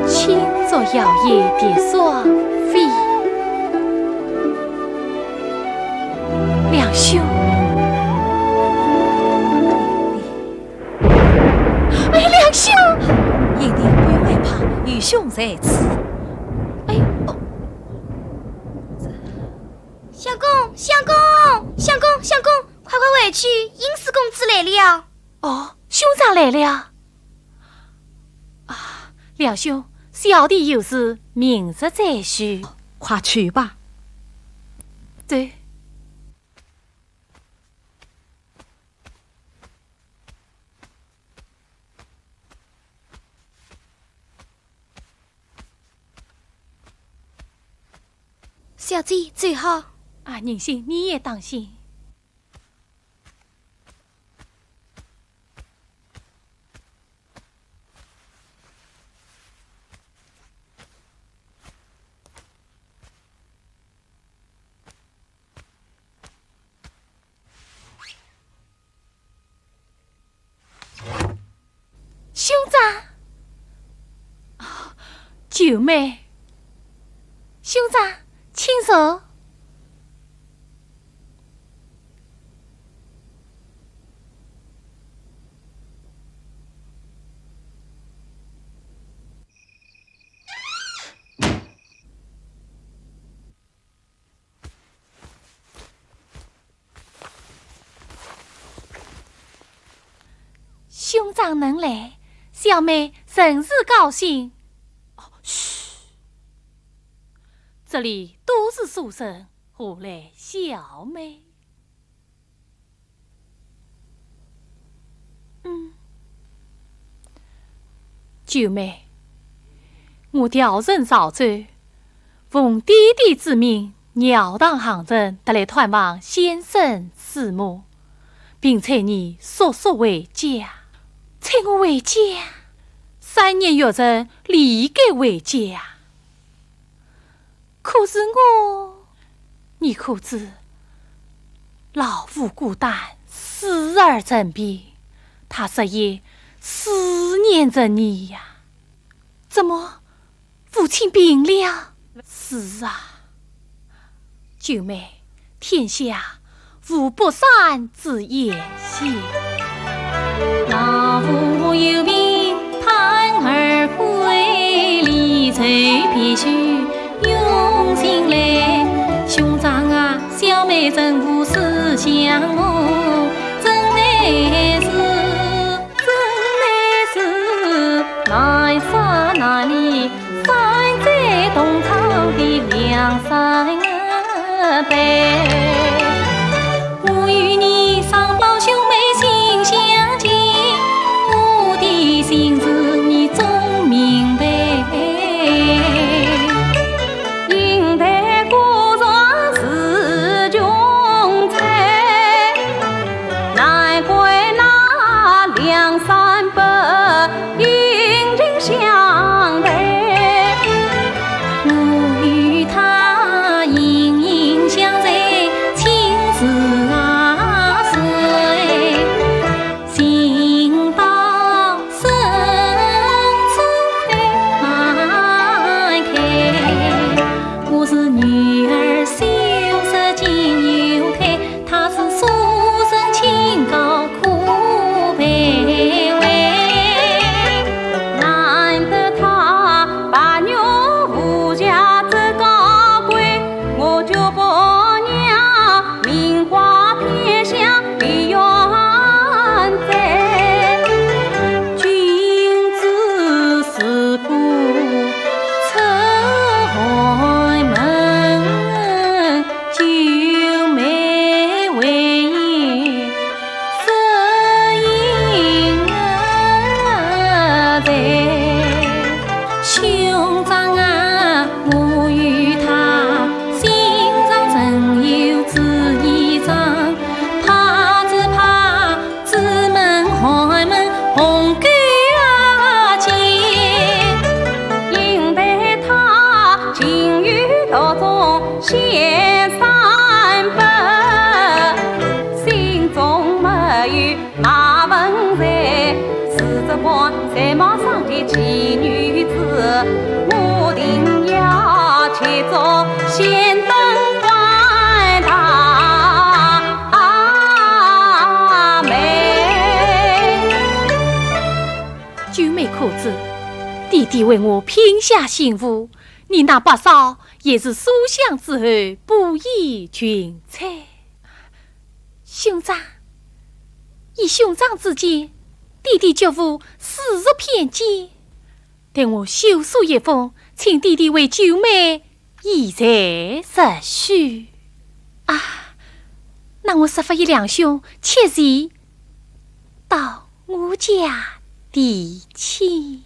轻作摇曳的双飞。梁兄。 哎，梁兄！贤弟不用害怕，愚兄在此。哎，哦。相公，相公，相公，相公，快快回去，英四公子来了。哦，兄长来了。啊，梁兄，小弟有事，明日再叙。快去吧。对。 小姐，走好。啊，银杏，你也当心。 兄长，啊，九妹，兄长，请坐。 兄长能来，小妹甚是高兴。哦，嘘，这里都是书生，何来小妹？嗯，九妹，我调任潮州， 奉爹爹之命，绕堂行程，特来探望先生师母，并催你速速回家。催我回家？三年余程，理该回家。可是我……你可知，老父孤单，思儿成病，他日夜思念着你呀。怎么， 父亲病了？是啊，九妹，天下无不散之筵席。老父有病盼儿归，离愁别绪涌心来。兄长啊，小妹真无思想我，怎奈何。 真乃是难舍难离，散在东窗的梁山伯。我与你双胞兄妹心相近，我的心事你总明白。 英台古刹是穷才，难怪那梁山伯殷勤相待。我与他殷殷相随，青丝啊随。 行到深处花开，我是女儿羞涩今犹退，他是书生清高可配位。难得他白玉无瑕这高贵，我就不让 名花飘香离园在，君子如不出寒门，九妹为言失音啊在。兄长啊， 我与他心上仍有主意长，怕只怕朱门寒门红勾啊结。因待他情欲独钟显山伯，心中没有 那文才，是这般才貌双绝奇女子，我定要捷足先登官大门。九妹可知，爹爹为我拼下心腹，你那八嫂也是书香之后，不宜群猜。兄长，以兄长之见，爹爹觉悟似是偏见。待我修书一封，请爹爹为九妹移罪实许。啊，那我实发一两兄切记到我家提亲。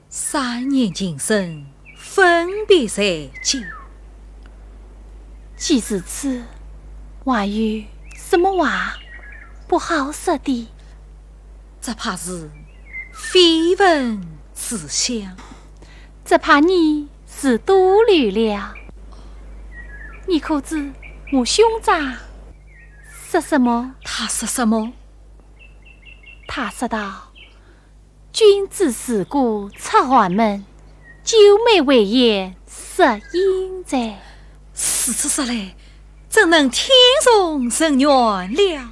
三年情深，分别在即。既如此，还有什么话不好说的？只怕是绯闻四响。只怕你是多虑了。你可知我兄长说什么？他说什么？他说道：君子如果出寒门，九妹为雁失音哉。如此说来，怎能天从人愿了？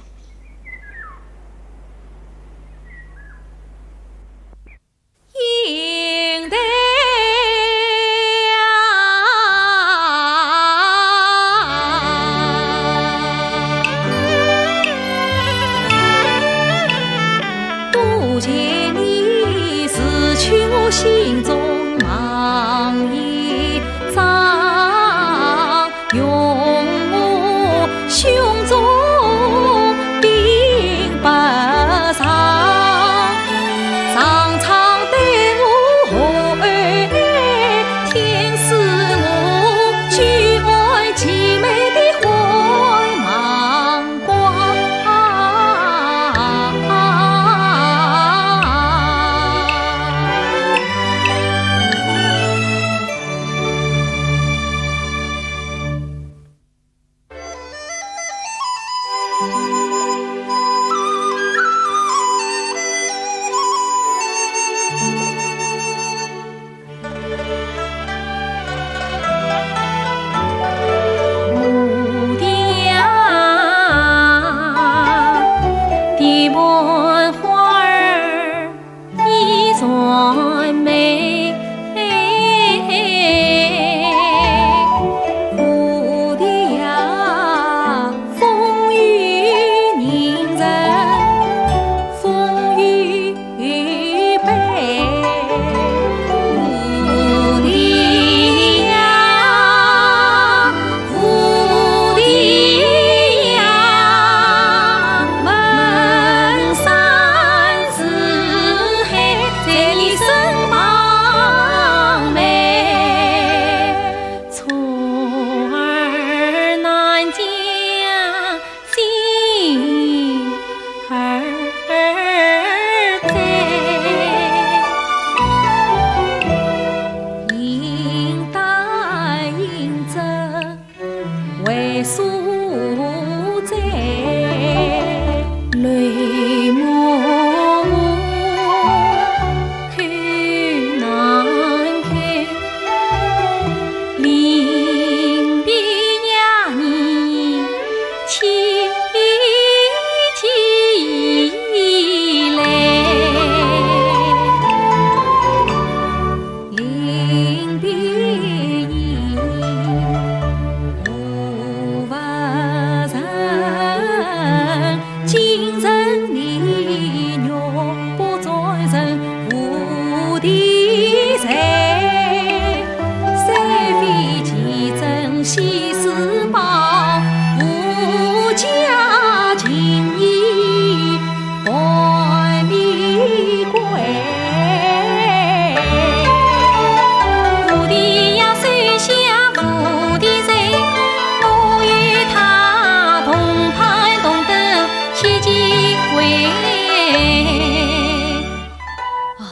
哦，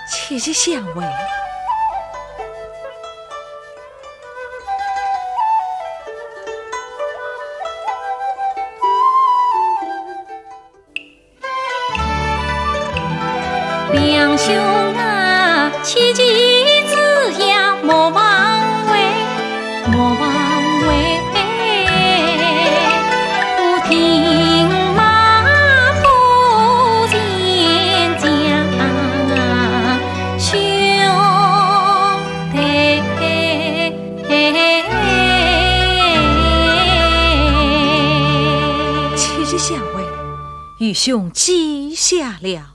谢谢相会。 谢谢相会，愚兄记下了。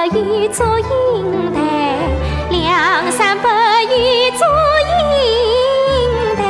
一祝英台，梁山伯一祝英台。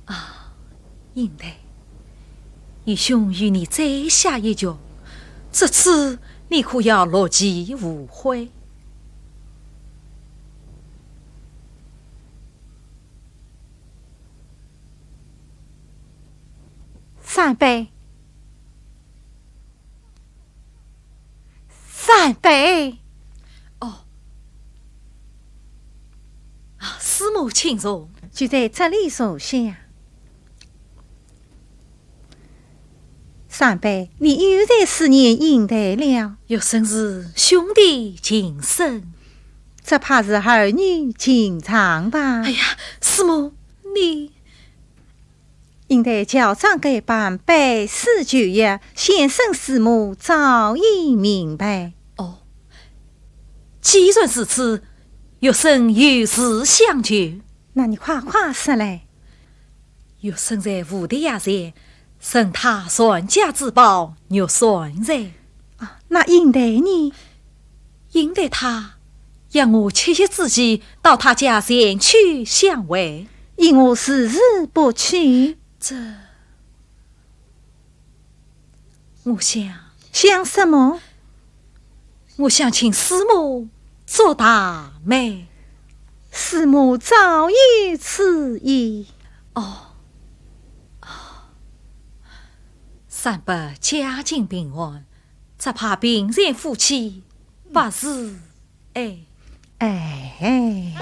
啊，英台，愚兄与你再下一局，这次你可要乐极无悔。三杯。 三杯。哦。啊，师母请坐。就在这里坐下。三杯，你又在思念英台了？学生是兄弟情深。这怕是儿女情长吧？哎呀，师母，你 英台校长该般拜师求学，先生师母早已明白。哦，既然如此，学生有事相求。那你快快说来。学生在蝴蝶崖前，寻他传家之宝玉扇扇。啊，那英台呢？英台他要我七夕之际到他家前去相会。因何迟迟不去？ 这，我想，想什么？我想请师母做大媒。师母早有此意。哦，哦，师沈伯家境贫寒，只怕贫贱夫妻百事哀。哎。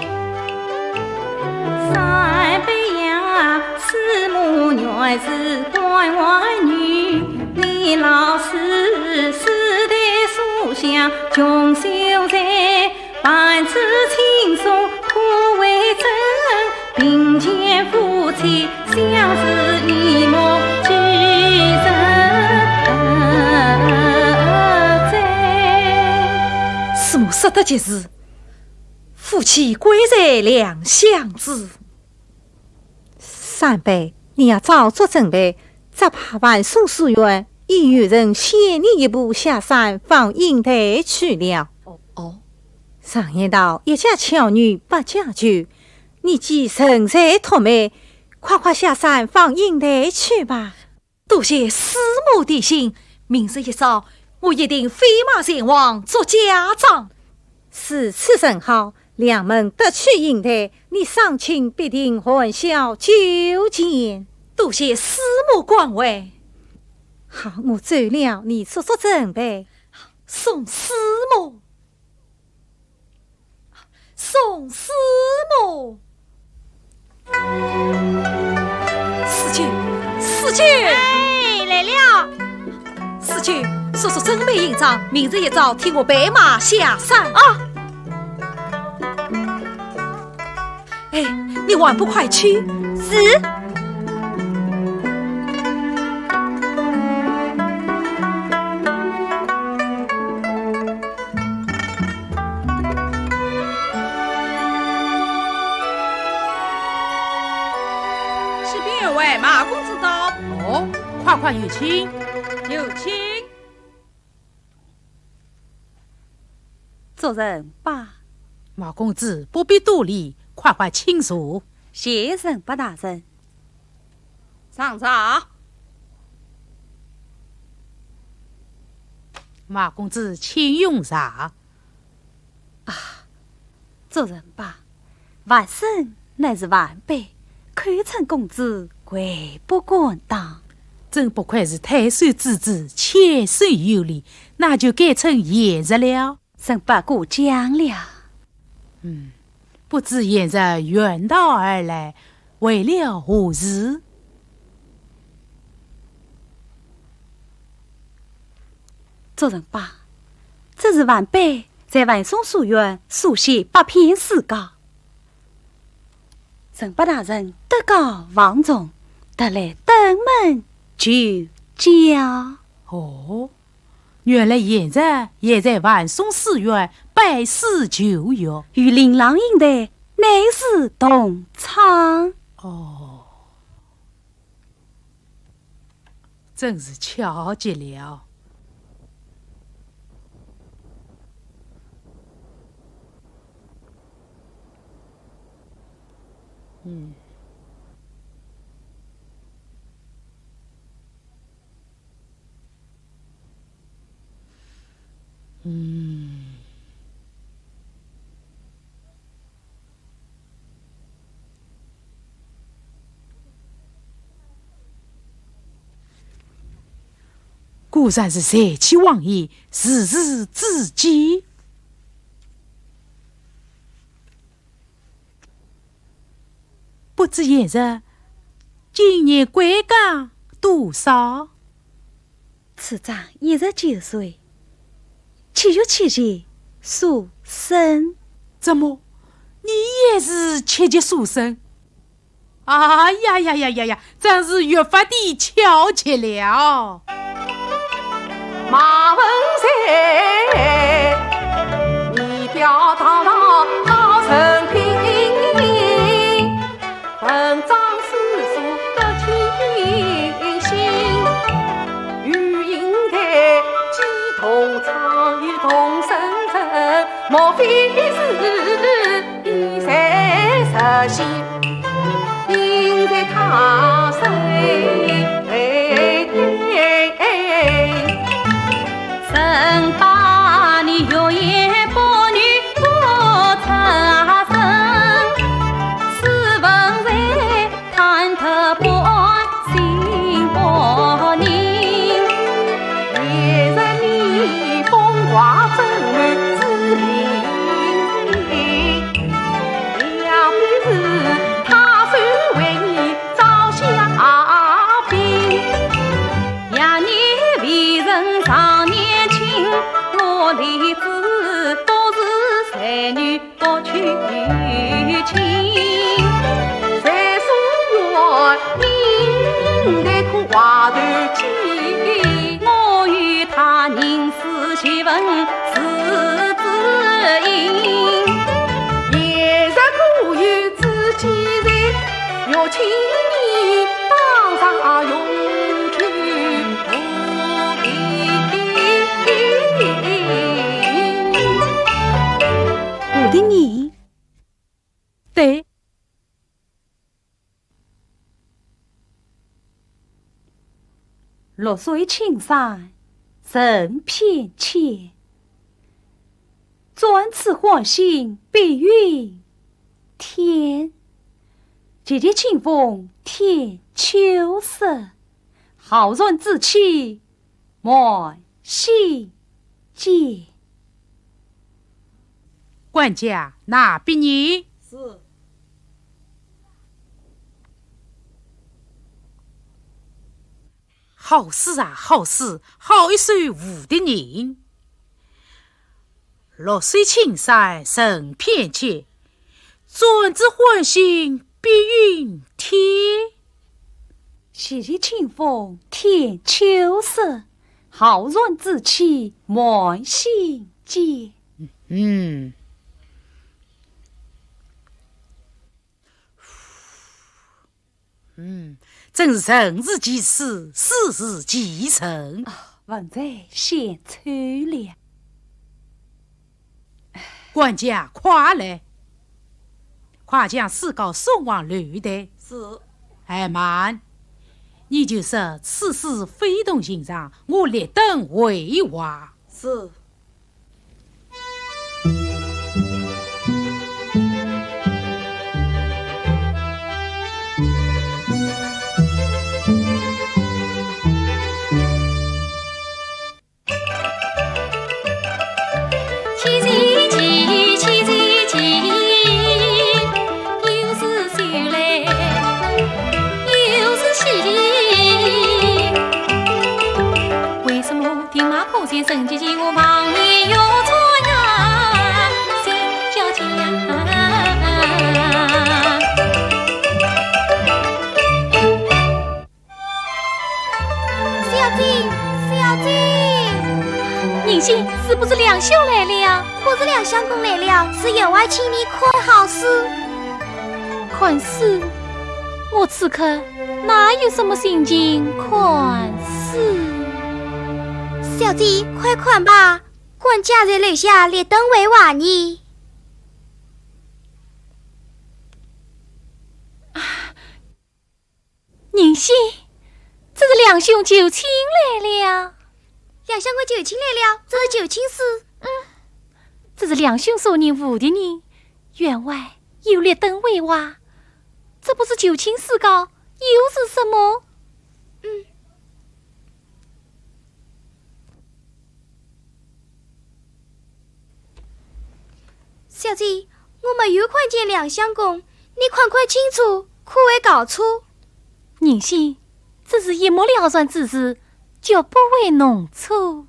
师母说得极是，夫妻贵在两相知。沈伯，你要早做准备，只怕万松书院已有人先你一步下山访英台去了。哦。常言道，一家巧女百家求，你既人才托媒，快快下山访英台去吧。多谢师母提醒，明日一早我一定飞马前往捉家长。如此甚好，两门得取英台，你省亲必定含笑九泉。多谢师母关怀。好，我走了，你做做准备。送师母。 送师母。四舅，四舅。哎，来了。四舅，速速准备行装，明日一早替我备马下山。啊。哎，你还不快去？是。 启禀员外，马公子到。哦，快快有请。有请。主人罢。马公子不必多礼，快快请坐。谢沈伯大人。 上茶。马公子请用茶。啊，主人罢，晚生乃是晚辈，口称公子，贵不敢当。真不愧是太守之子，谦逊有礼，那就改称贤侄了。 沈伯过奖了。嗯，不知贤侄远道而来，为了何事？主人罢，这是晚辈在万松书院书写百篇诗稿。沈伯大人德高望重，特来登门求教。哦， 原来贤侄也在万松书院拜师求学，与令郎英台乃是同窗。哦，真是巧极了。嗯。 嗯。果然是才气旺也，时时之计。不知贤侄今年贵庚多少？ 此长一十九岁，七月七日所生。怎么，你也是七七所生？哎呀呀呀呀呀，真是越发的巧极了。马文才，仪表堂堂好人品。 文章诗书得其心，与英台既同窗又同生辰，莫非是一才实现，应在他身。一问是知音。也是故有知己在，欲请你当上用去无定。无定人？对。 绿水青山人偏缺，转此换新碧云天。节节清风添秋色，浩然之气满心间。管家，拿笔呢？是。 好诗啊，好诗，好一首《蝴蝶吟》。绿水青山人偏缺，转此换新碧云天。节节清风添秋色，浩然之气满心间。嗯。 嗯，真是人如其树，树如其人。啊，文才显秋凉。管家，快来，快将诗稿送往楼台。是。哎，慢，你就说此诗非同寻常，我立等为话。是。 小姐，小姐。宁心，是不是梁兄来了？不是梁相公来了，是员外请你看好书。看书？我此刻哪有什么心情看书？小姐，快看吧，管家在楼下立等为话呢。 啊，宁心，这是梁兄求亲来了。梁相公求亲来了，这是求亲书。嗯，这是梁兄所认蝴蝶吟，员外又立等为话，这不是求亲书稿，又是什么？嗯。 小姐，我没有看见梁相公，你看看清楚，可会搞错？宁心，这是一目了然之事，绝不会弄错。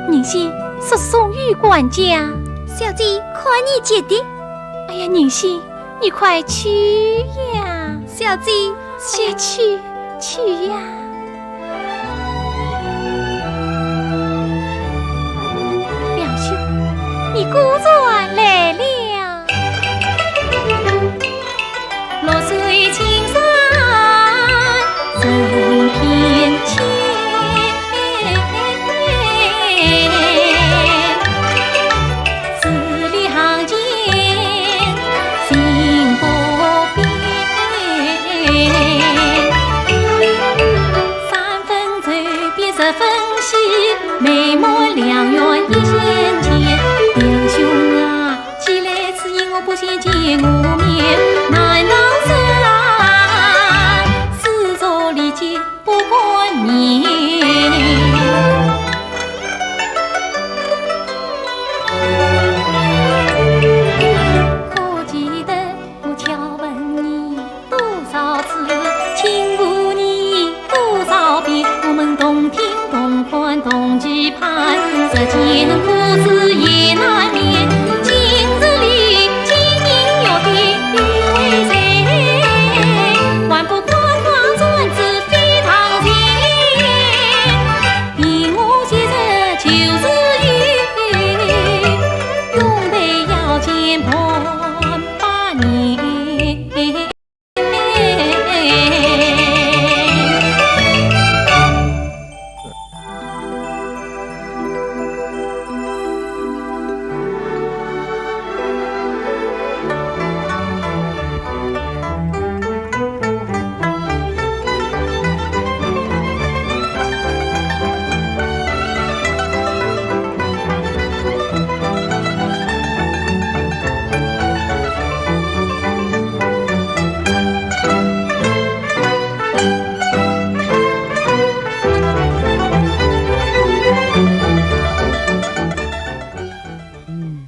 宁心，速送与管家。小姐，看你急的。哎呀，宁心，你快去呀。小姐，去，去，去呀。梁兄，你果然来了。 绿水青山人偏缺，十里行间寻不遍。三分愁别十分喜，眉目两远一线牵。梁兄啊， 既来此，因何不先见我面？难道是啊，自作理解不敢言。可记得我敲问你多少次，请过你多少遍，我们同听同欢同同期盼，日间苦思夜难眠。今日里，今日月的月为谁？还不快快转至飞堂前？比我昔日旧时语，永配腰间伴百年。 嗯，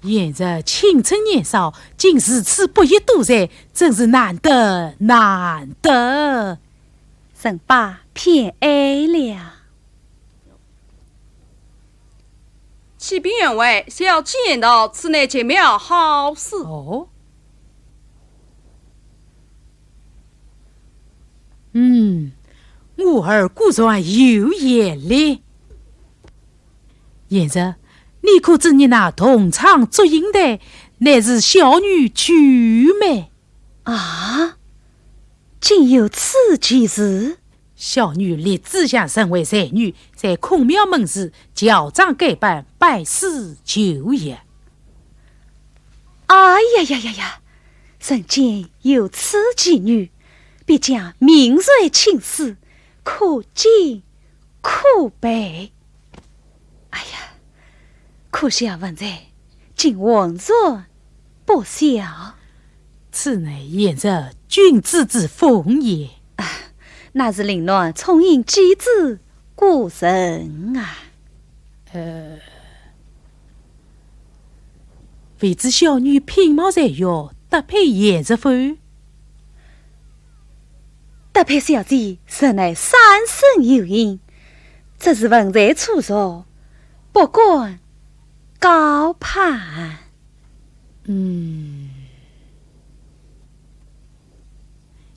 贤侄青春年少，竟如此博学多才，真是难得难得。沈伯偏爱了。 启禀员外，小姐言道，此乃极妙好书。哦。嗯，我儿果然有眼力。贤侄，你可知你那同窗祝英台，乃是小女舅妹？啊，竟有此奇事？ 小女立志想成为才女，在孔庙门前乔装改扮，拜师求学。哎呀呀呀呀！人间有此奇女，必将名垂青史，可敬可佩。 哎呀，可笑文才，竟浑然不晓。此乃贤侄君子之风也。啊，那是令郎聪穎机智过人啊。呃，未知小女品貌如何，搭配贤侄否？ 搭配小姐实乃三生有幸，只是文才出众，不敢高攀。嗯，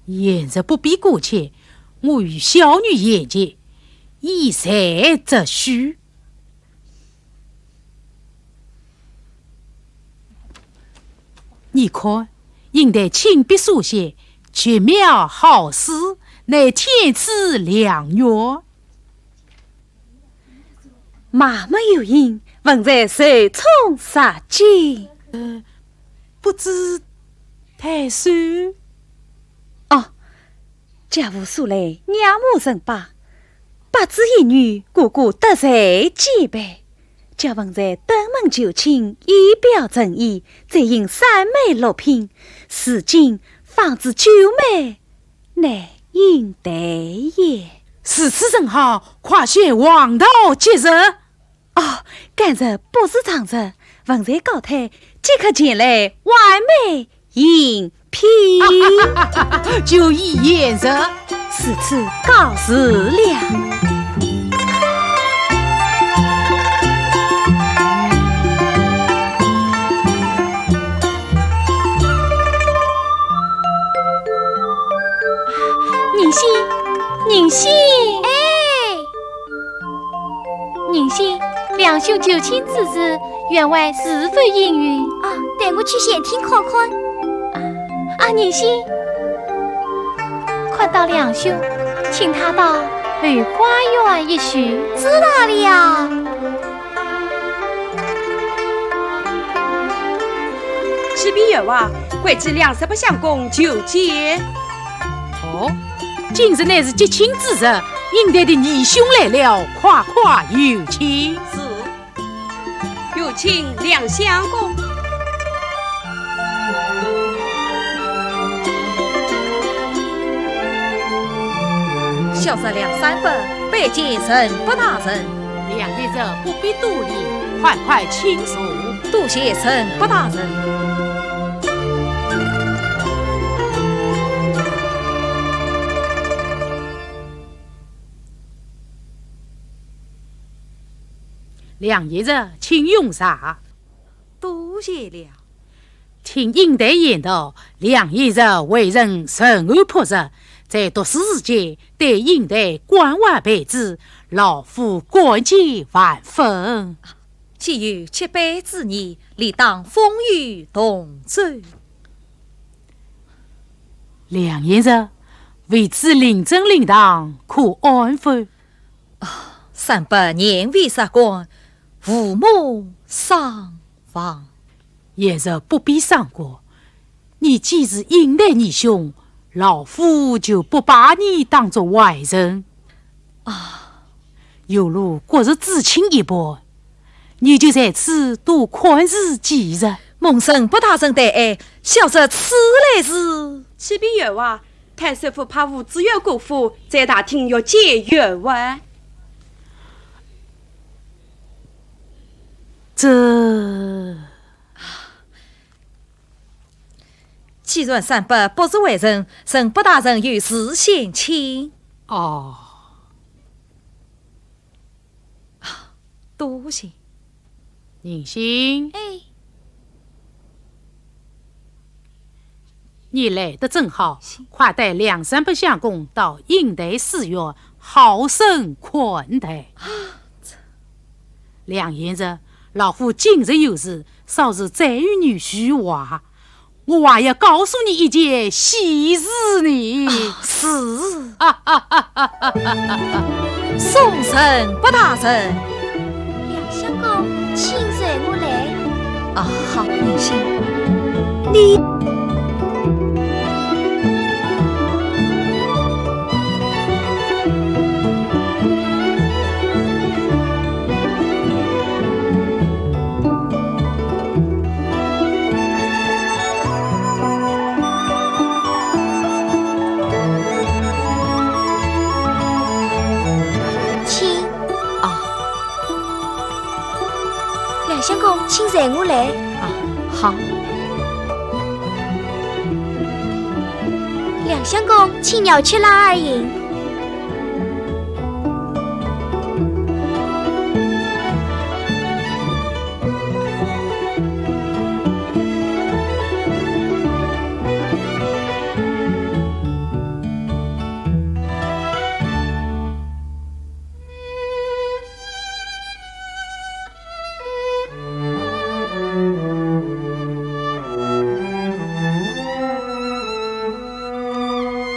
贤侄不必过谦，我与小女言及，以才则虚。 你看，英台亲笔所写，绝妙好诗，乃天赐良缘。脉脉有音，文才受宠若惊。呃，不知太守？哦， 家父素来仰慕沈伯，伯子一女，个个德才兼备，叫文才登门求亲，以表诚意，再行三媒六聘，如今方知舅妹乃英台也。如此甚好，快选黄道吉日。 哦，该日不是长日，文才告退，即刻前来完媒迎聘。就依贤侄。如此告辞了。宁心，宁心。哎。 宁心，梁兄求亲之事，员外是否应允？啊，待我去前厅看看。啊，啊，宁心，看到梁兄，请他到后花园一叙。知道了。启禀员外，贵妃梁十八相公求见。哦，今日乃是吉庆之日， 英台的义兄来了，快快有请。是，有请梁相公。小侄梁山伯拜见沈伯大人。梁大人不必多礼，快快请坐。多谢沈伯大人。梁贤侄，请用茶。多谢了。听英台言道，梁贤侄为人沉稳朴实，在读书时节对英台关怀备至，老夫感激万分。既有结拜之意，理当风雨同舟。梁贤侄，未知令尊令堂可安否？ 三伯年迈达官，父母双亡。贤侄不必伤感，你既是英台义兄，老夫就不把你当作外人。啊。犹如骨肉至亲一般，你就在此多看顾几日。蒙陈伯大人抬爱，小侄此来是……启禀员外， 太师府派吴知县过府，在大厅要见员外。这……既然三伯不是外人，陈伯大人有事相请。哦。 多谢。银杏。哎。你来得正好，是。快带梁山伯相公到英台书院，好生款待。啊，这……梁贤侄，老夫今日有事，稍事再与你叙话。 我还要告诉你一件喜事呢。啊，是。送陈伯大人。梁相公，请随我来。啊，好，银杏。你…… 请。啊。梁相公，请随我来。啊，好。梁相公，请舀吃辣儿饮。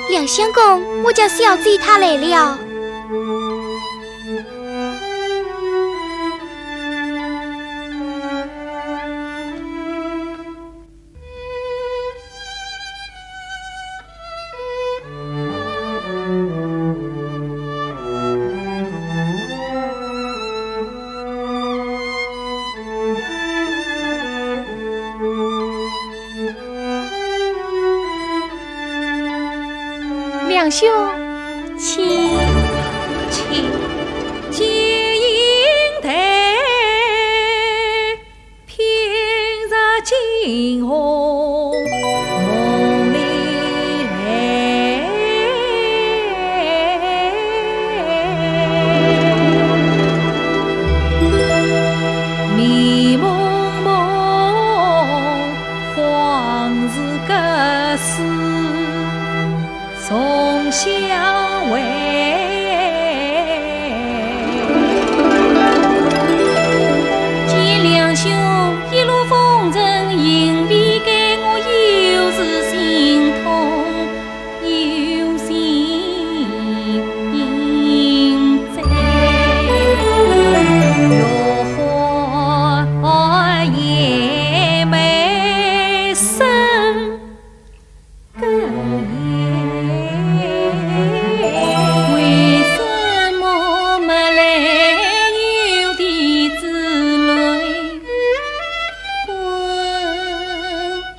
梁相公，我家小姐她来了。 梁兄，请。请。 见梁兄一路风尘，因为该我有时心痛，有心在。月华夜梅深 更夜，为什么没来由的珠泪滚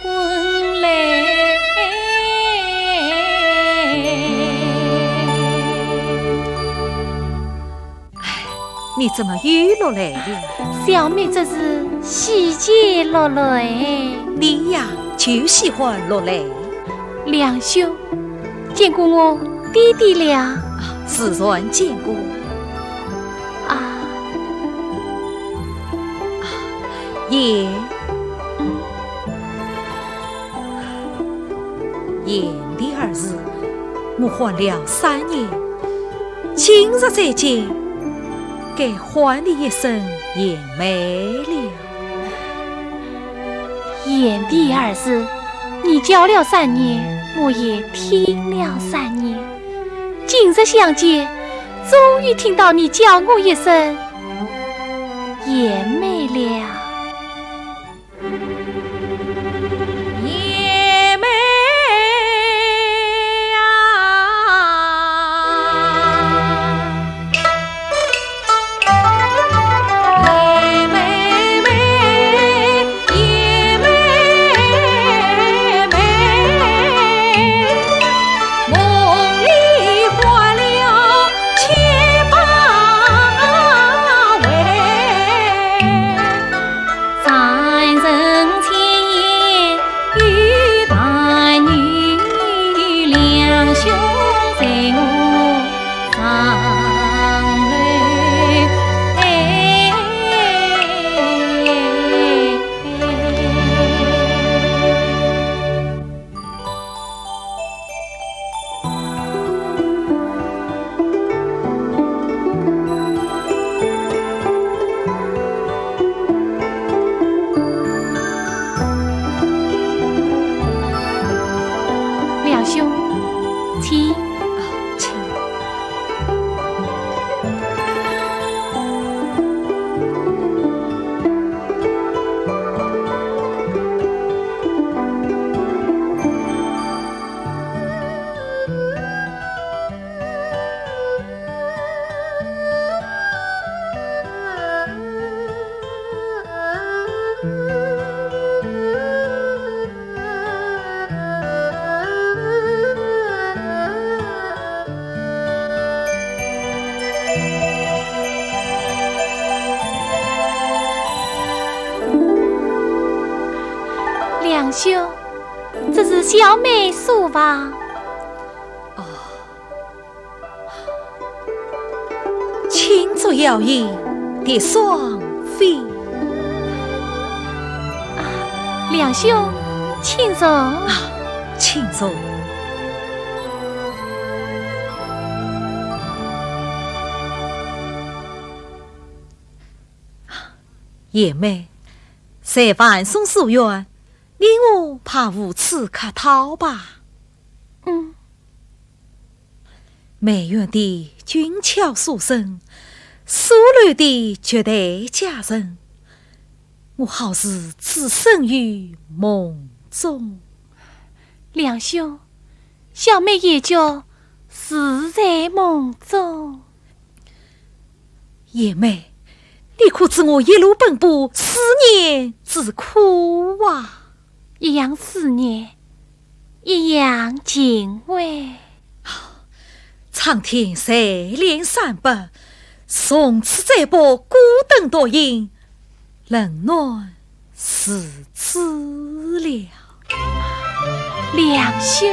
滚来？唉，你怎么又落泪了？小妹这是喜极落泪。你呀，就喜欢落泪。梁兄，见过我爹爹了？啊，自然见过。啊。言，言的儿子，我唤了三年，今日再见，该唤你一声贤妹了。言的儿子，你叫了三年，我也听了三年，今日相见，终于听到你叫我一声贤妹了。 贤妹啊，贤妹妹，贤妹妹，梦里花了千百回。 三生千言与白云，两兄随我上楼来。 梁兄，请。啊，请。 梁兄，这是小妹书房。哦， 青竹摇影的双飞。啊，梁兄，请坐。啊，请坐。贤妹，在晚松书院，你我怕无处客套吧？嗯。 梅园的俊俏书生，书楼的绝代佳人，我好似置身于梦中。梁兄，小妹也叫住在梦中。贤妹，你可知我一路奔波，思念之苦啊？ 一样思念，一样敬畏。苍天垂怜山北，从此再不孤灯独影，冷暖如初了。梁兄。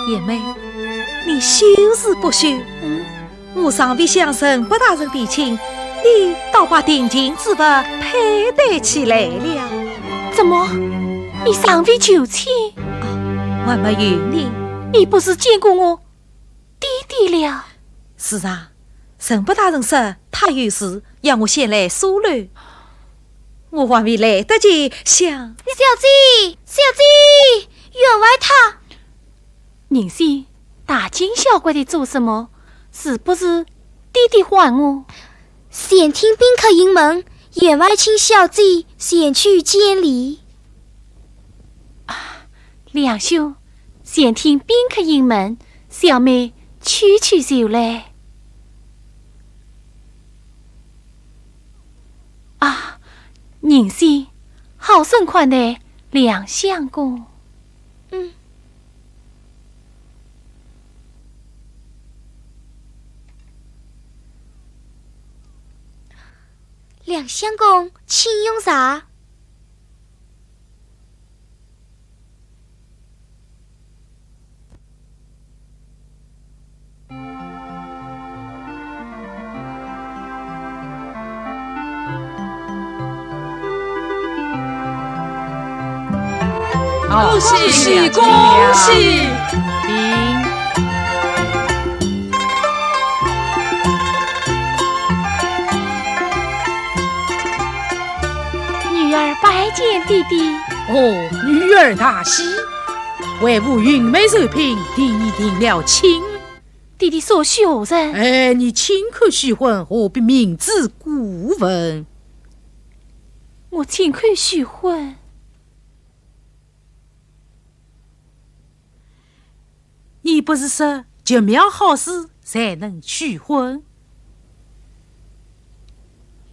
贤妹，你休是不休。嗯？我尚未向陈伯大人提亲，你倒把定情之物佩戴起来了。怎么？你尚未求亲？啊，还没有呢。你不是见过我爹爹了？是啊，陈伯大人说他有事，要我先来书楼。我还未来得及向……小姐，小姐，员外他…… 银仙，大惊小怪的做什么？是不是爹爹唤我？前厅宾客盈门，员外请小姐前去见礼。啊，梁兄，前厅宾客盈门，小妹去去就来。啊，宁心，好生款待梁相公。 嗯。梁相公，请用茶。 恭喜恭喜！女儿拜见爹爹。哦，女儿大喜，为父云媒授聘，替你定了亲。 爹爹所许何人？哎，你亲口许婚，何必明知故问？我亲口许婚。你不是说极妙好事才能许婚？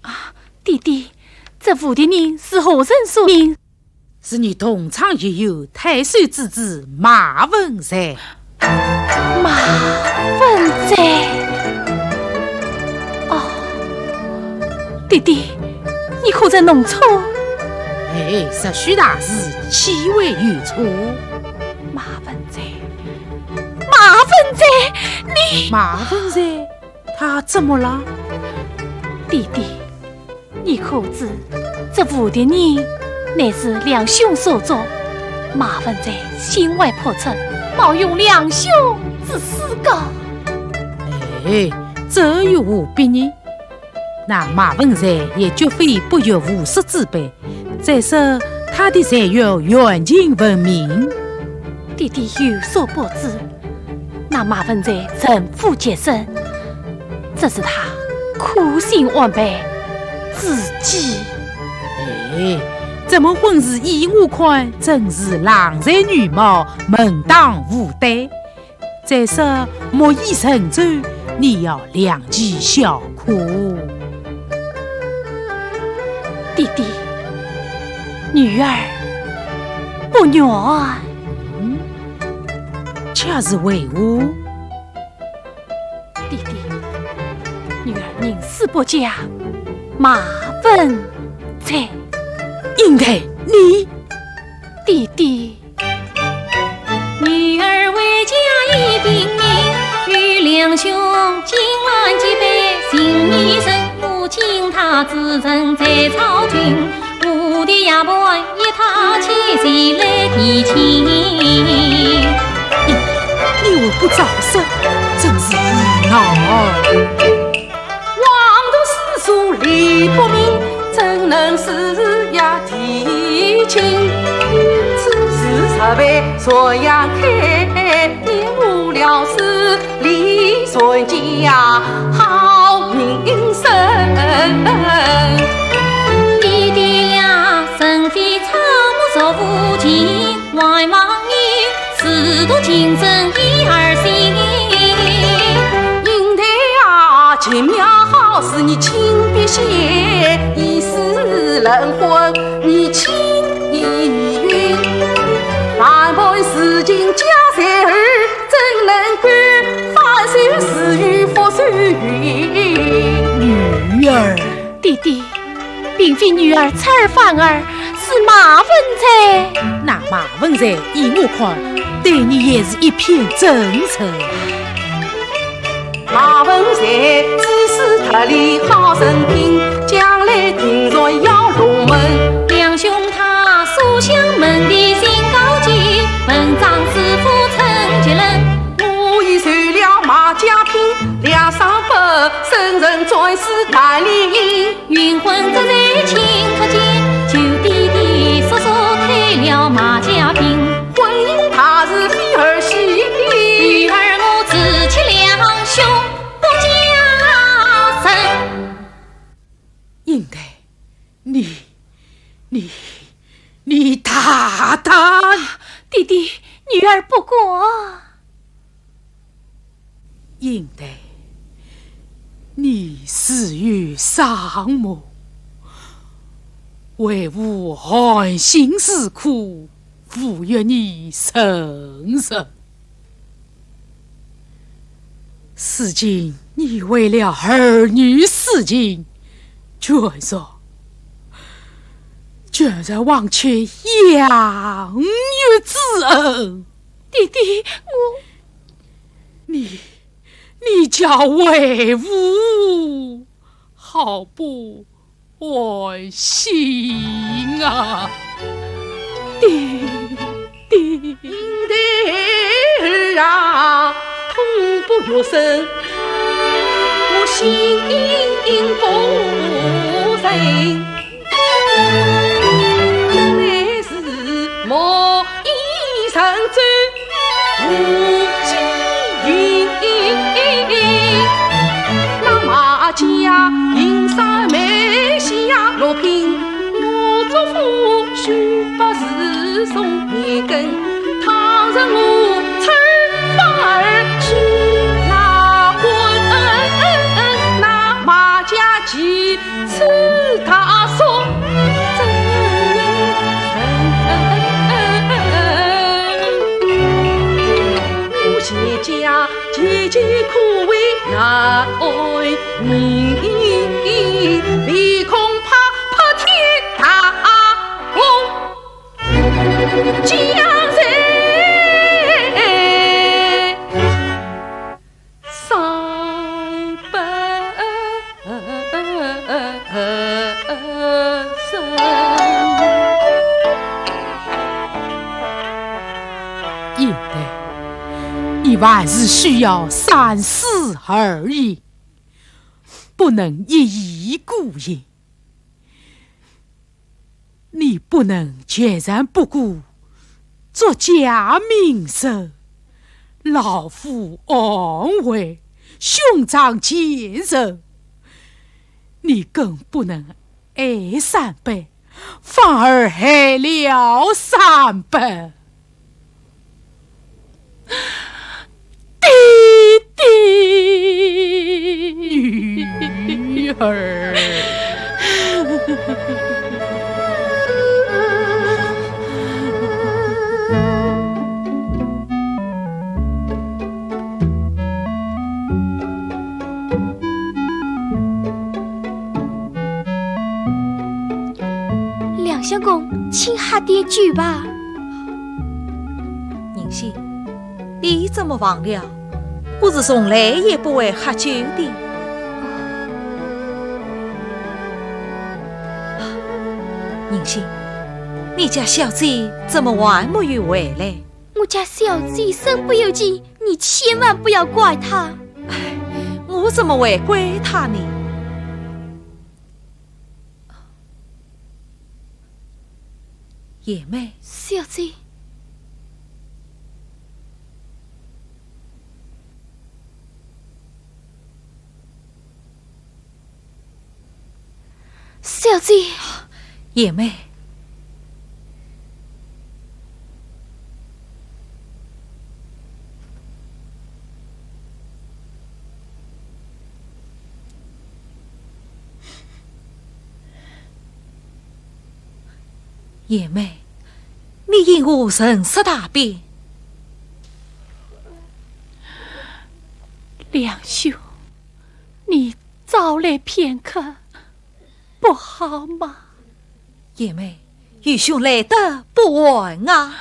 啊，爹爹，这蝴蝶印是何人所印？ 是你同窗益友太守之子马文才。马文才？哦，爹爹，你可曾弄错？哎，实须大事，岂会有错？马文才，马文才，你……马文才，他怎么了？爹爹， 你可知，这蝴蝶印乃是梁兄所作，马文才心怀叵测，冒用梁兄之私格。哎，这又何必呢？那马文才也绝非不学无术之辈，再说他的才学远近闻名。爹爹有所不知， 那马文才城府极深，这是他苦心安排之计。哎，这门婚事依我看，真是郎才女貌，门当户对。再说木已成舟，你要谅其小可。爹爹，女儿不愿。嗯？ 却是为何？爹爹，女儿宁死不嫁马文才。应该你……爹爹。女儿未嫁已定名，与梁兄金兰结拜，情义深，我敬他至诚在朝君。 蝴蝶夜半一他起，谁来提亲？你还不早说，真是胡闹！枉读诗书理不明，怎能诗雅提亲？此事实为洛阳开， 玷污了诗礼传家好名声。爹爹呀，人非草木，若无情，还望你自度情深意而行。英台啊，极妙好事，你亲笔写，以诗论婚，你情意云。万般事情假才儿， 怎能够反受时雨覆水云？女儿。爹爹，并非女儿出尔反尔，是马文才。那马文才依我看，对你也是一片真诚。马文才知书达理好人品，将来定然要龙门。梁兄他书香门第心高洁，文章诗赋称绝伦。 我已授了马家聘，梁山伯圣人转世难离。云魂则在顷刻间，求爹爹速速退了马家聘。婚姻大事非儿戏，女儿我女儿不敢。应台，你自有伤么？为父含辛茹苦，抚育你成人。 如今你为了儿女私情，居然，居然忘却养育之恩。爹爹，我……你，你叫为父好不 寒心啊！爹爹。因待儿啊，痛不欲生，我心不忍。真乃是莫 一生走无际云。那马家营山梅溪呀落平，我祝福须百世送你根。倘若我春风而去那婚，那马家其 此大宋真人。我谢家岌岌可危难安宁，唯恐怕破天大洪，将人 伤不生。应台，你凡事需要三思而行，不能一意孤行。 你不能决然不顾，作假名声，老夫安危，兄长前程。你更不能爱三伯，反而害了三伯。 爹爹。女儿。梁相公，请喝点酒吧。 宁信，你怎么忘了？不是从来也不会喝酒的。宁信，你家小姐怎么还没有回来？我家小姐身不由己，你千万不要怪她。唉，我怎么会怪她呢？ 贤妹。小姐。小姐。贤妹。 贤妹，你因何神色大变？梁兄，你早来片刻，不好吗？贤妹，愚兄来得不晚啊。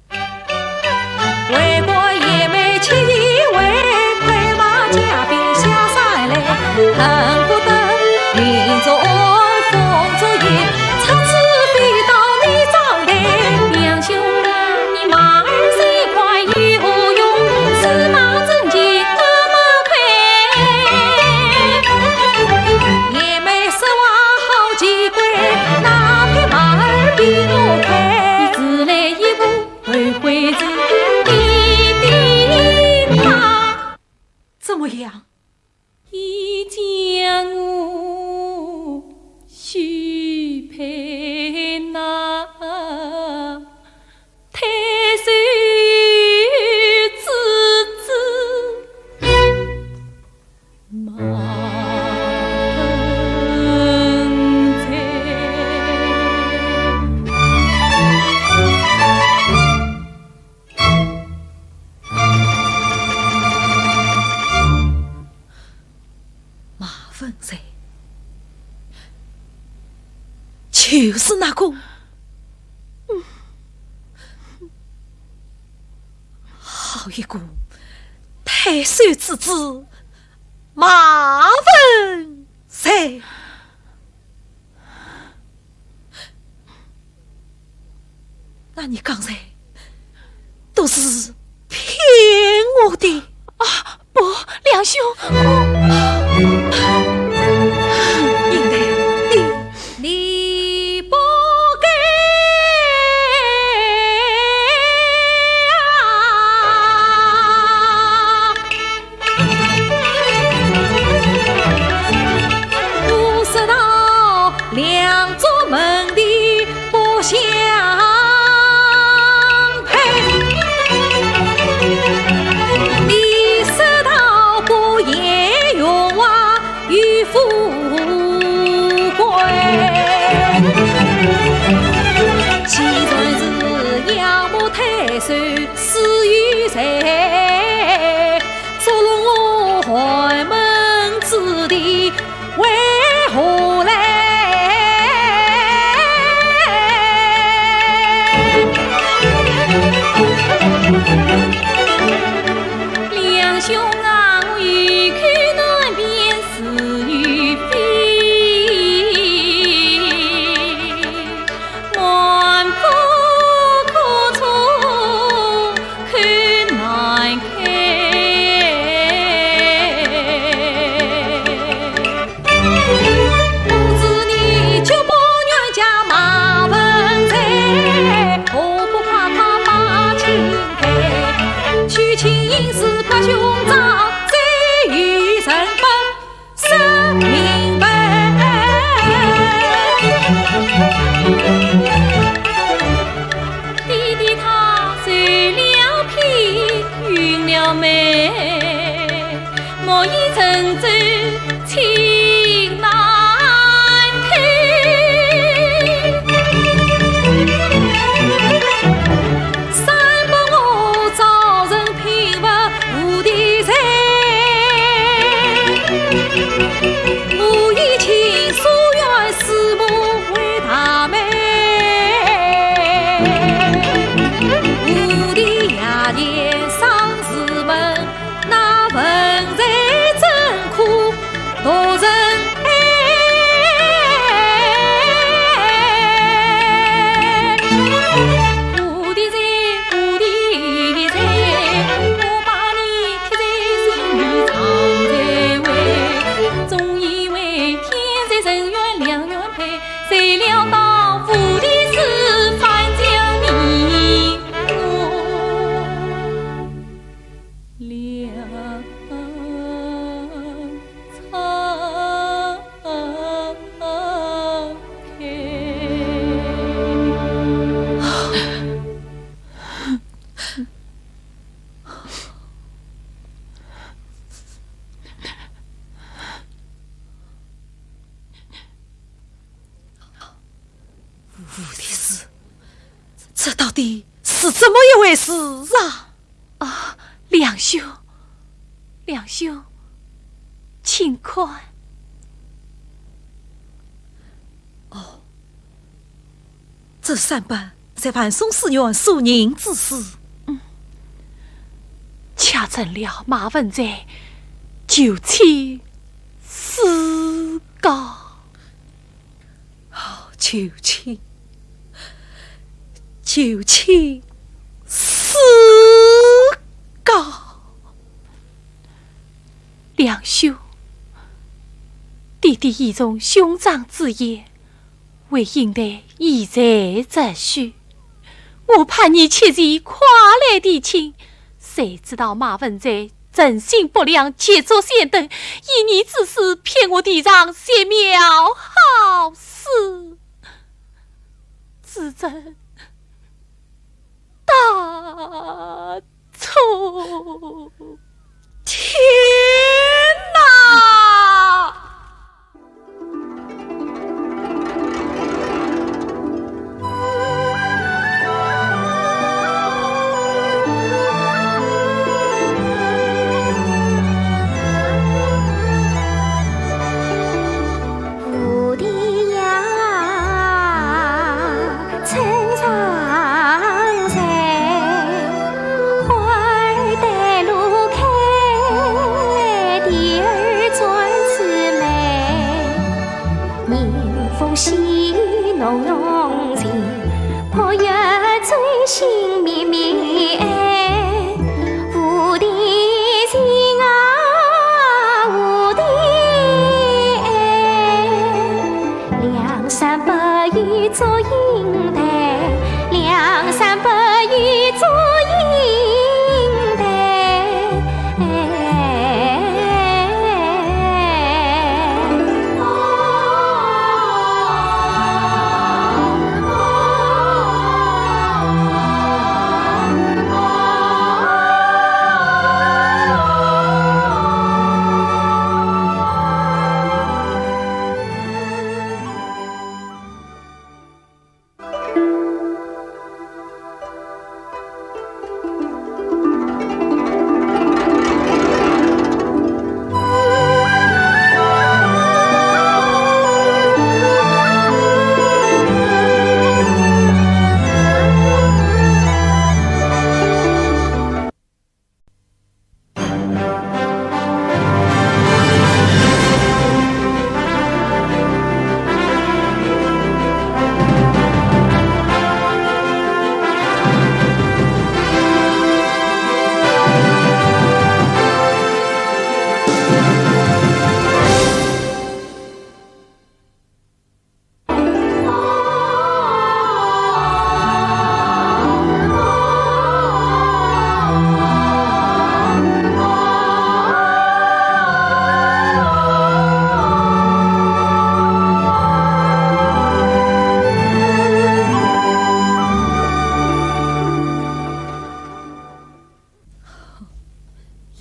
为国贤妹起义为快马加鞭下山来，恨不得命中风烛夜，插翅飞到你帐台。梁兄啊，你马儿虽快有何用？此马真骑那马快。贤妹说话好奇怪，哪匹马儿比我快？你只来一步 回回是你的马。怎么样？一将就是那个，嗯，好一个太守之子马文才。 那你刚才都是骗我的。啊，不，梁兄，我，应该你，你不该啊。 都说道梁祝门第不相配，你说道不言荣华与富贵。既然是仰慕太守 死于谁？捉弄我寒门子弟为何来？梁兄啊，我有口难辩是与非。 满腹苦衷口难开。不知你就不愿嫁马文才，何不快快把亲配？娶亲应是拍胸脯，再与人分 说明白。弟弟他受了骗，云了媒，莫以成舟情难退。 三不五朝臣聘勿无地罪，无以情所愿，四目为大媒。无地夜间上寺门， 那文才真可度人爱。无地罪，无地罪，我把你贴在心里藏在怀。总以为天在人愿，良缘配，谁料到无地自反将你我 两惨配。无地自，这到底是怎么一回事啊？ 啊，梁兄，梁兄，请看。哦，这三本是万松寺院所印之书。嗯，写成了马文才求亲书稿。 哦，求亲，求亲书稿。梁兄，弟弟已从兄长之言，为英台一再着书，我盼你切记快来提亲，谁知道马文才 存心不良，借作仙灯，以你之势骗我提上谢庙好事，自认大错。天哪！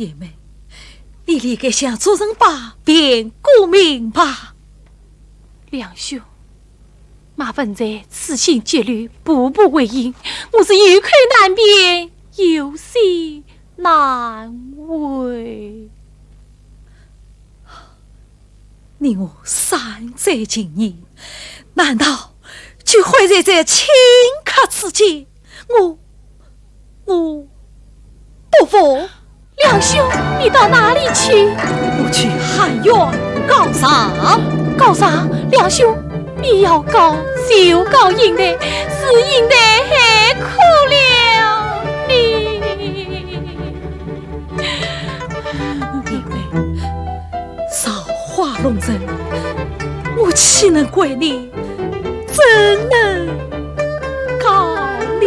贤妹，你理该向主人把变故明白。梁兄，马文才处心积虑，步步为营，我是有口难辩，有心难违。你我三载情谊，难道就毁在这顷刻之间？ 我，我不服。梁兄，你到哪里去？我去喊冤告状。告状？梁兄，你要告就告英台，是英台害苦了你。因为造化弄人，我岂能怪你？ 怎能告你？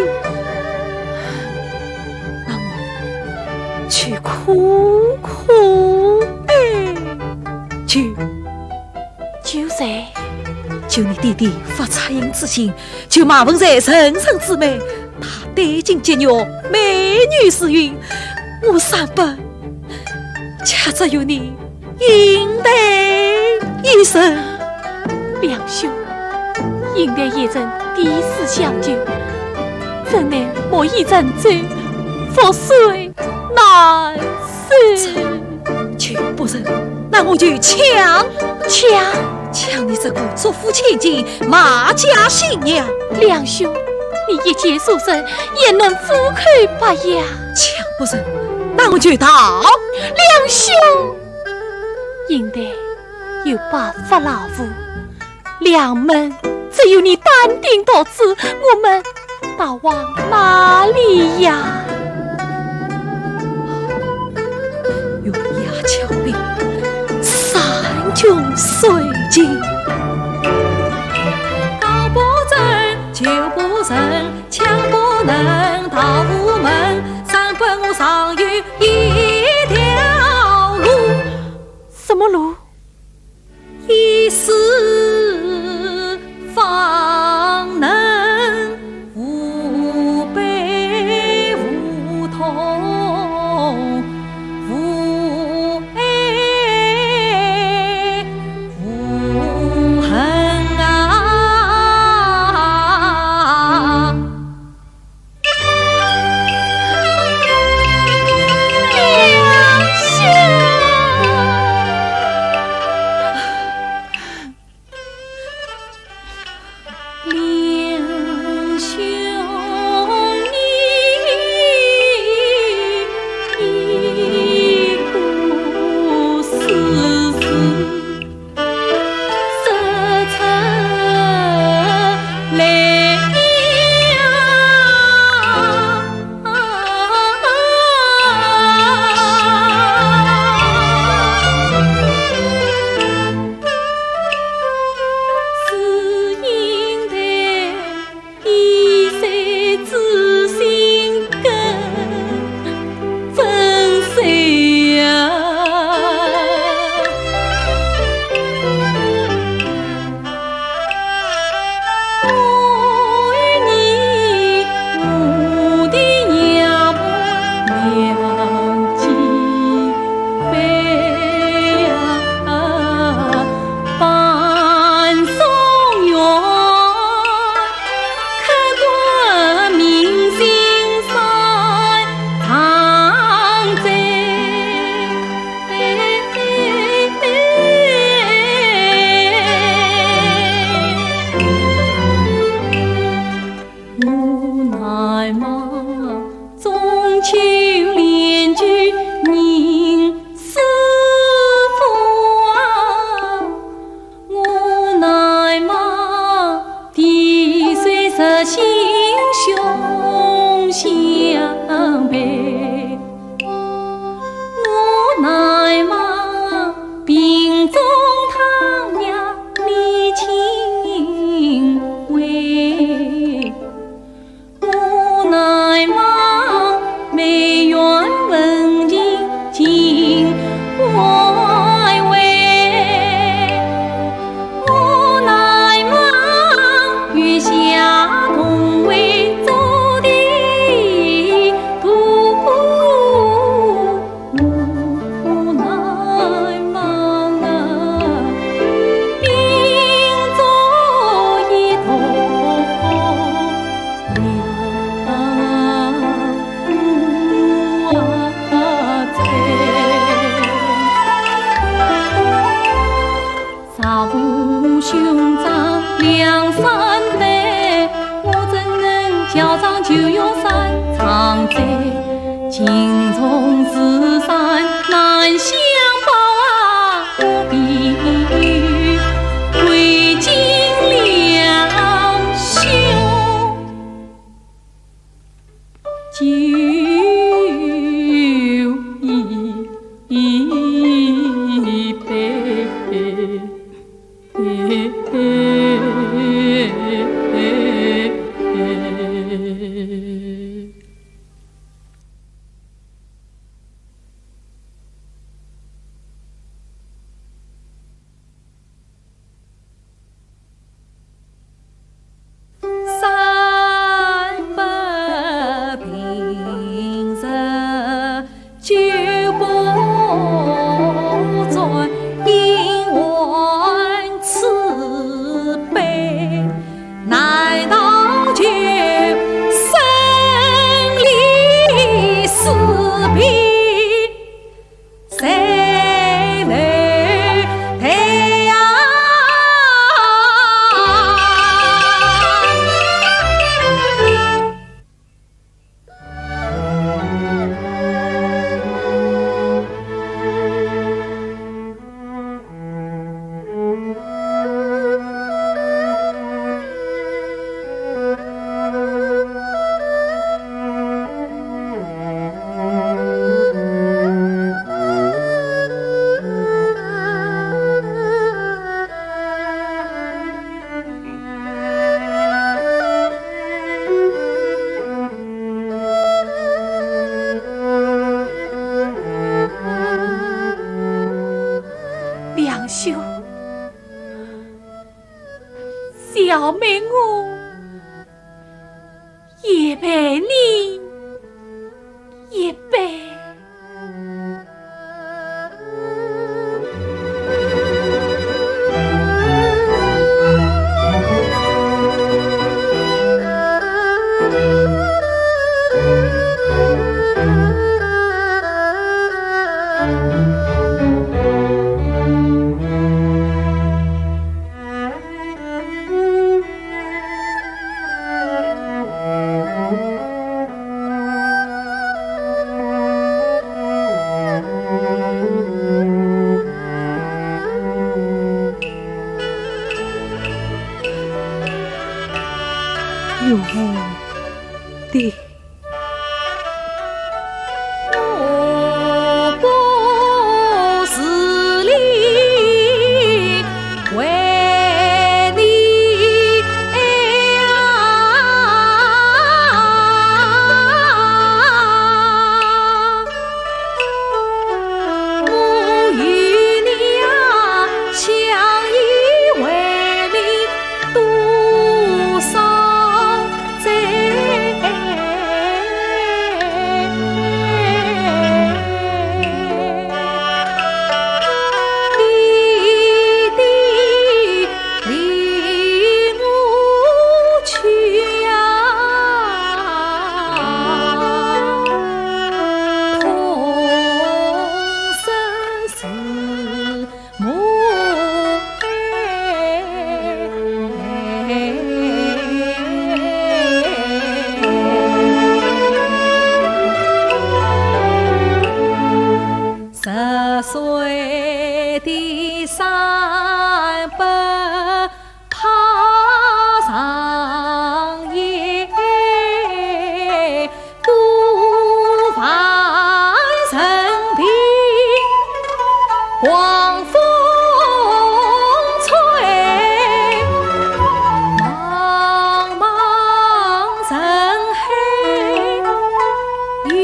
那么，就苦苦哀求。求谁？求你爹爹发恻隐之心，救马文才成人之美。他对君绝育，美女如云，我三伯 却只有你英台一人。梁兄，英台一人，第一次相救，怎奈莫以成舟，覆水难收。这，求不成，那我就抢。抢？抢你这个祝福千金、马家新娘。梁兄，你一介书生，焉能苦口婆心？抢不成， 那我就逃。梁兄，英台有八发老虎，梁门只有你单丁独子，我们逃往哪里呀？悬崖峭壁，山穷水尽。逃不成，求不成， 抢不能逃无门，三伯我尚有一条路。什么路？一死方能无悲无痛无哀无恨啊！ 梁兄，青冢寺山难相报啊，我的归尽了休。酒一杯。 三杯平日酒不沾，因为此杯难倒酒，生离死别。 谁来陪呀？ 梁兄，小妹我也陪你一杯。 有我的 十岁的山伯怕上夜，都万人病，狂风吹，茫茫人海，一言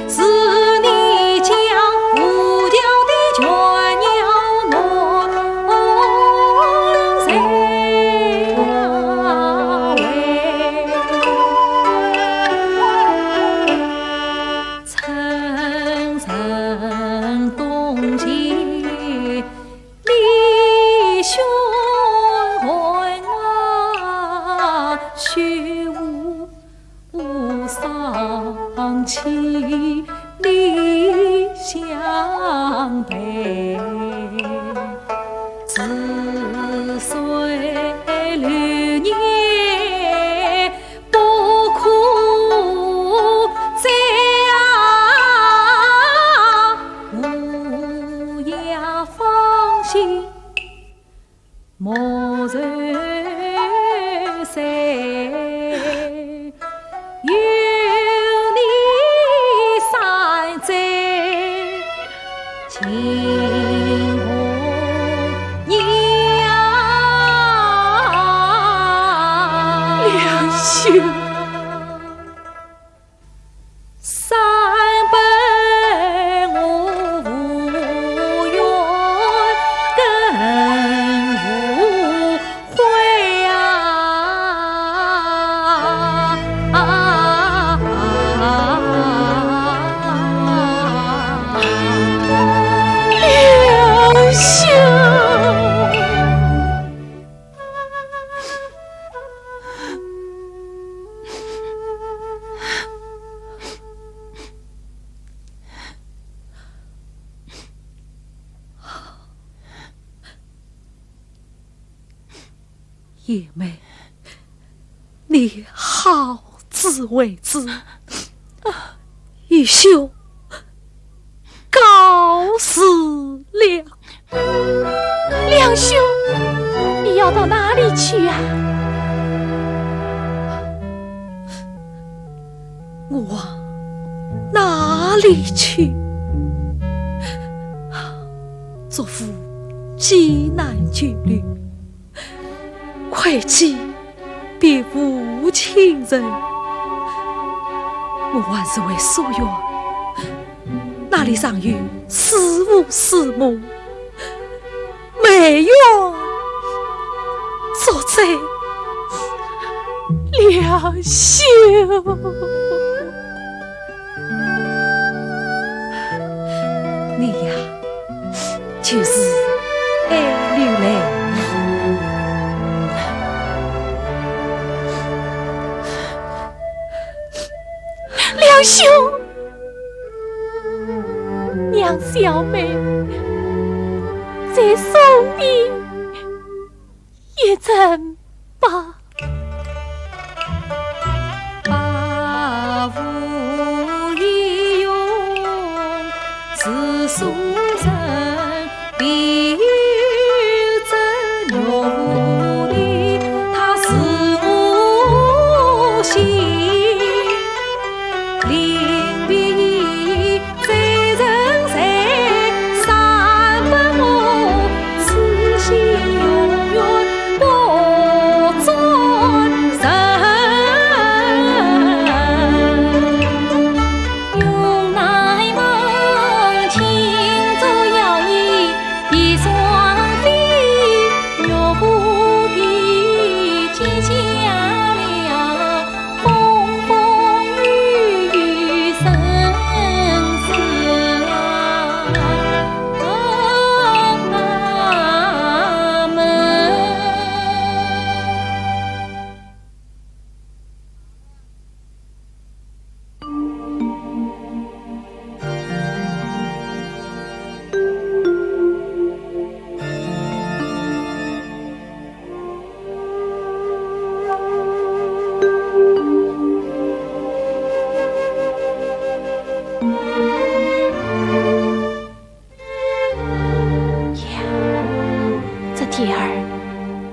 是你将无聊的倦鸟弄谁为？春城冬季 你兄寒啊，休伤气，你相陪。似水流年秀。三杯我无缘更无悔啊！刘兄。 贤妹，你好自为之。啊，愚兄告辞了。梁兄，你要到哪里去啊？我往哪里去？ 祝父急难久留，愧妻别无亲人。我还是回宿院，那里尚有师父师母，梅院作证。梁兄。 你呀，就是爱柳兰。梁兄，让小妹再送你 一程吧。呀，这蝶儿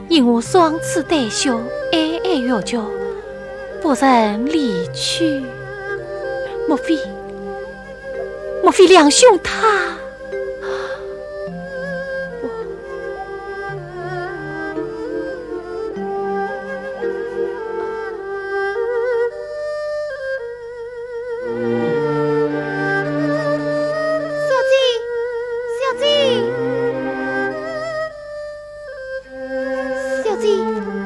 因我双翅短促，哀哀欲绝，不曾离去。莫非，莫非梁兄他……小姐，小姐，小姐，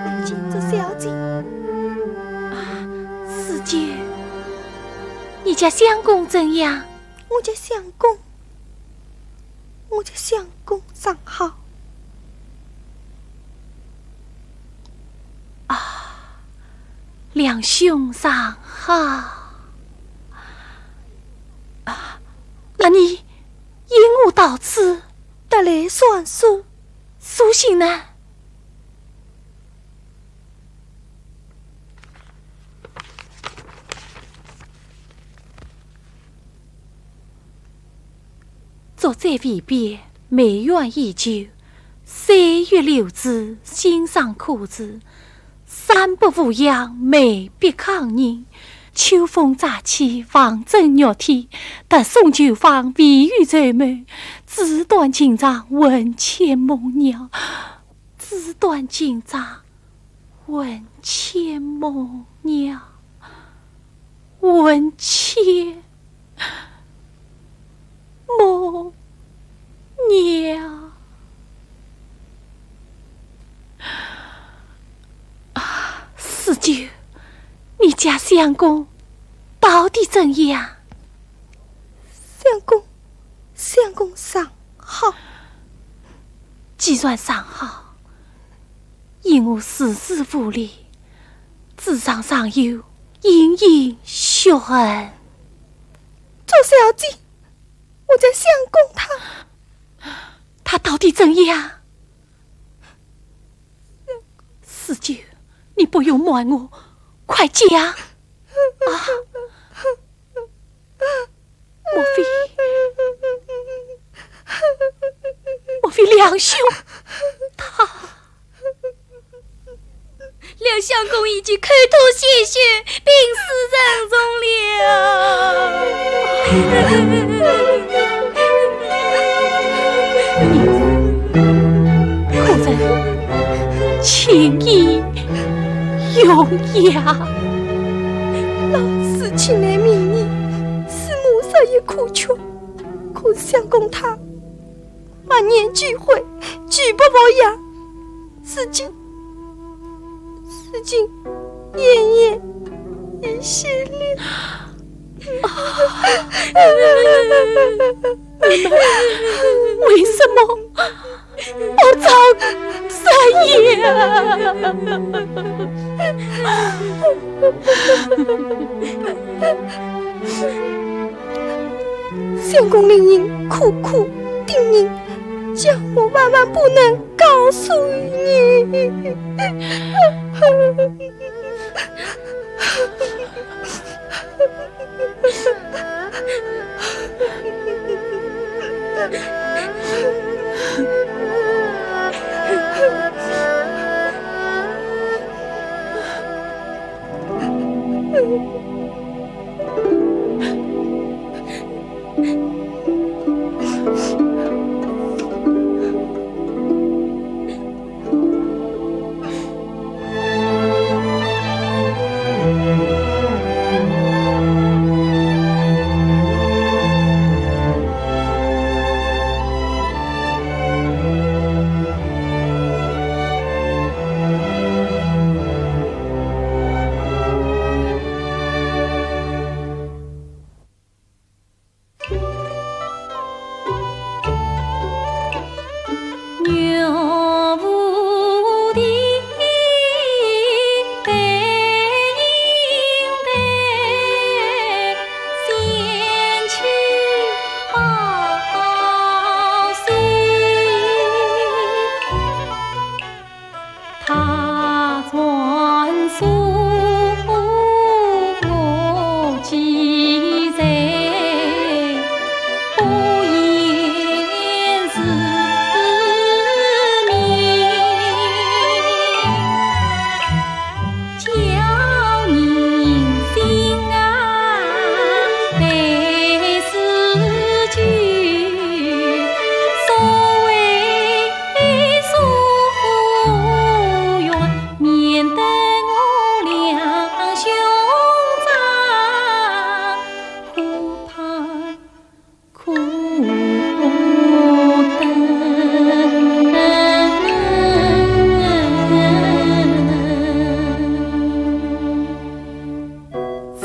哎，金枝小姐。啊，四舅，你家相公怎样？我家相公，我家相公尚好。 啊，梁兄尚好。啊，那你引我到此，得来算数。书信呢？ 作者为别，梅院已久，岁月流逝，心伤苦事。山北无恙，梅必抗凝。秋风乍起，望镇玉体，特送九方，未雨绸缪。纸短情长，魂牵梦绕。纸短情长，魂牵梦绕，魂牵梦绕。啊，四舅，你家相公到底怎样？相公，相公尚好。既然尚好， 因何时时无礼，纸上尚有，隐隐血痕。周小姐，我家相公他……他到底怎样？四舅，你不用瞒我，快讲！啊！ 莫非，莫非梁兄他……梁相公已经口吐鲜血，病死城中了。可曾请医用药？老死情难明矣，四母早已苦劝，可是相公他百念俱灰，拒不服药。如今，如今，奄奄一息了。你们为什么不早商量？相公令人苦苦叮咛，叫我万万不能告诉你。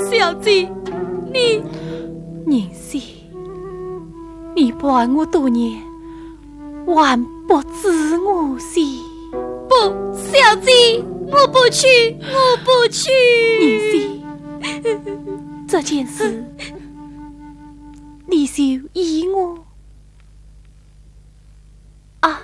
小姐，你……银喜，你伴我多年，还不知我心。不，小姐，我不去，我不去。银喜，这件事，你就依我。 啊。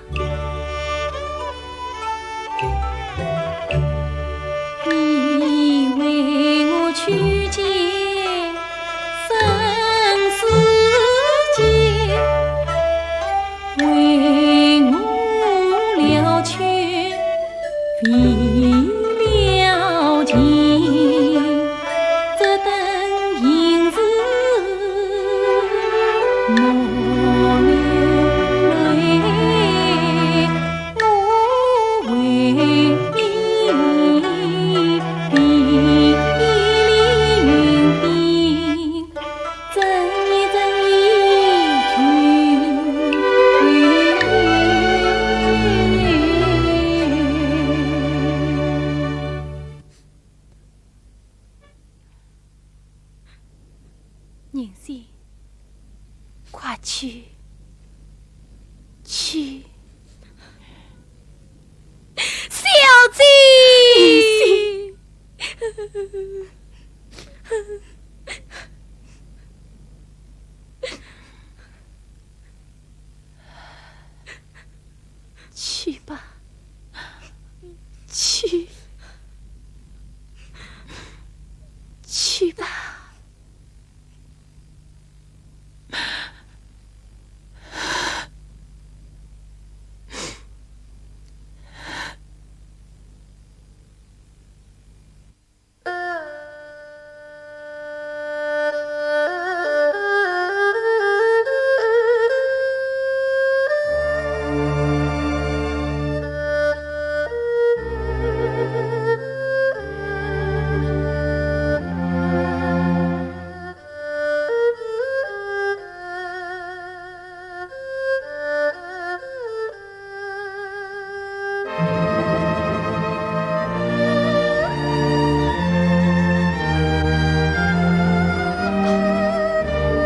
银仙，快去，去。小姐！银仙！去吧，去，去吧。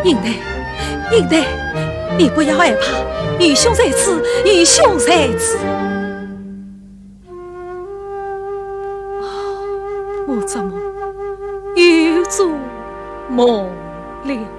英台，英台，你不要害怕，愚兄在此，愚兄在此。啊，我做梦又做梦了。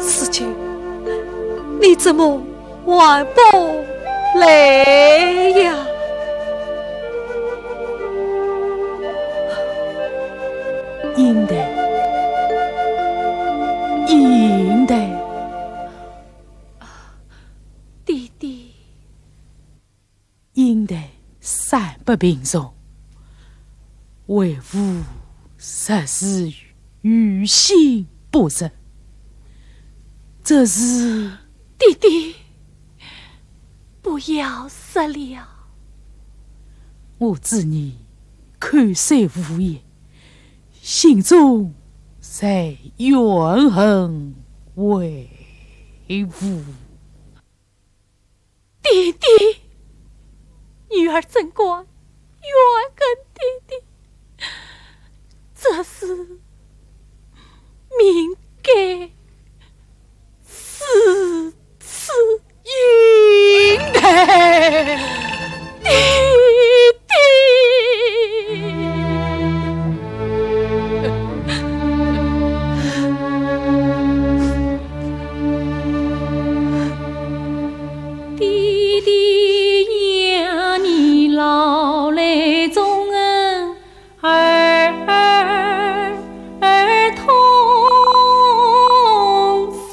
四舅，你怎么 还不来呀？英台，英台。爹爹。英台生不平常，为父实是于心不忍。这是，爹爹， 不要说了。我知你口虽无言，心中在怨恨为父。爹爹，女儿怎敢怨恨爹爹？这是命该，如此应该。爹爹。爹爹呀，你老来总恩儿儿童心。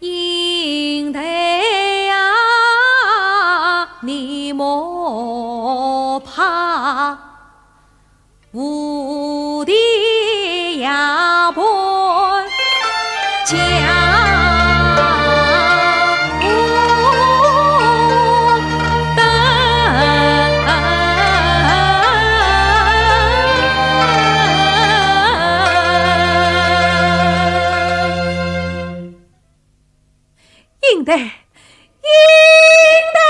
英台呀，你莫怕，无敌呀，不讲。 英台，英台！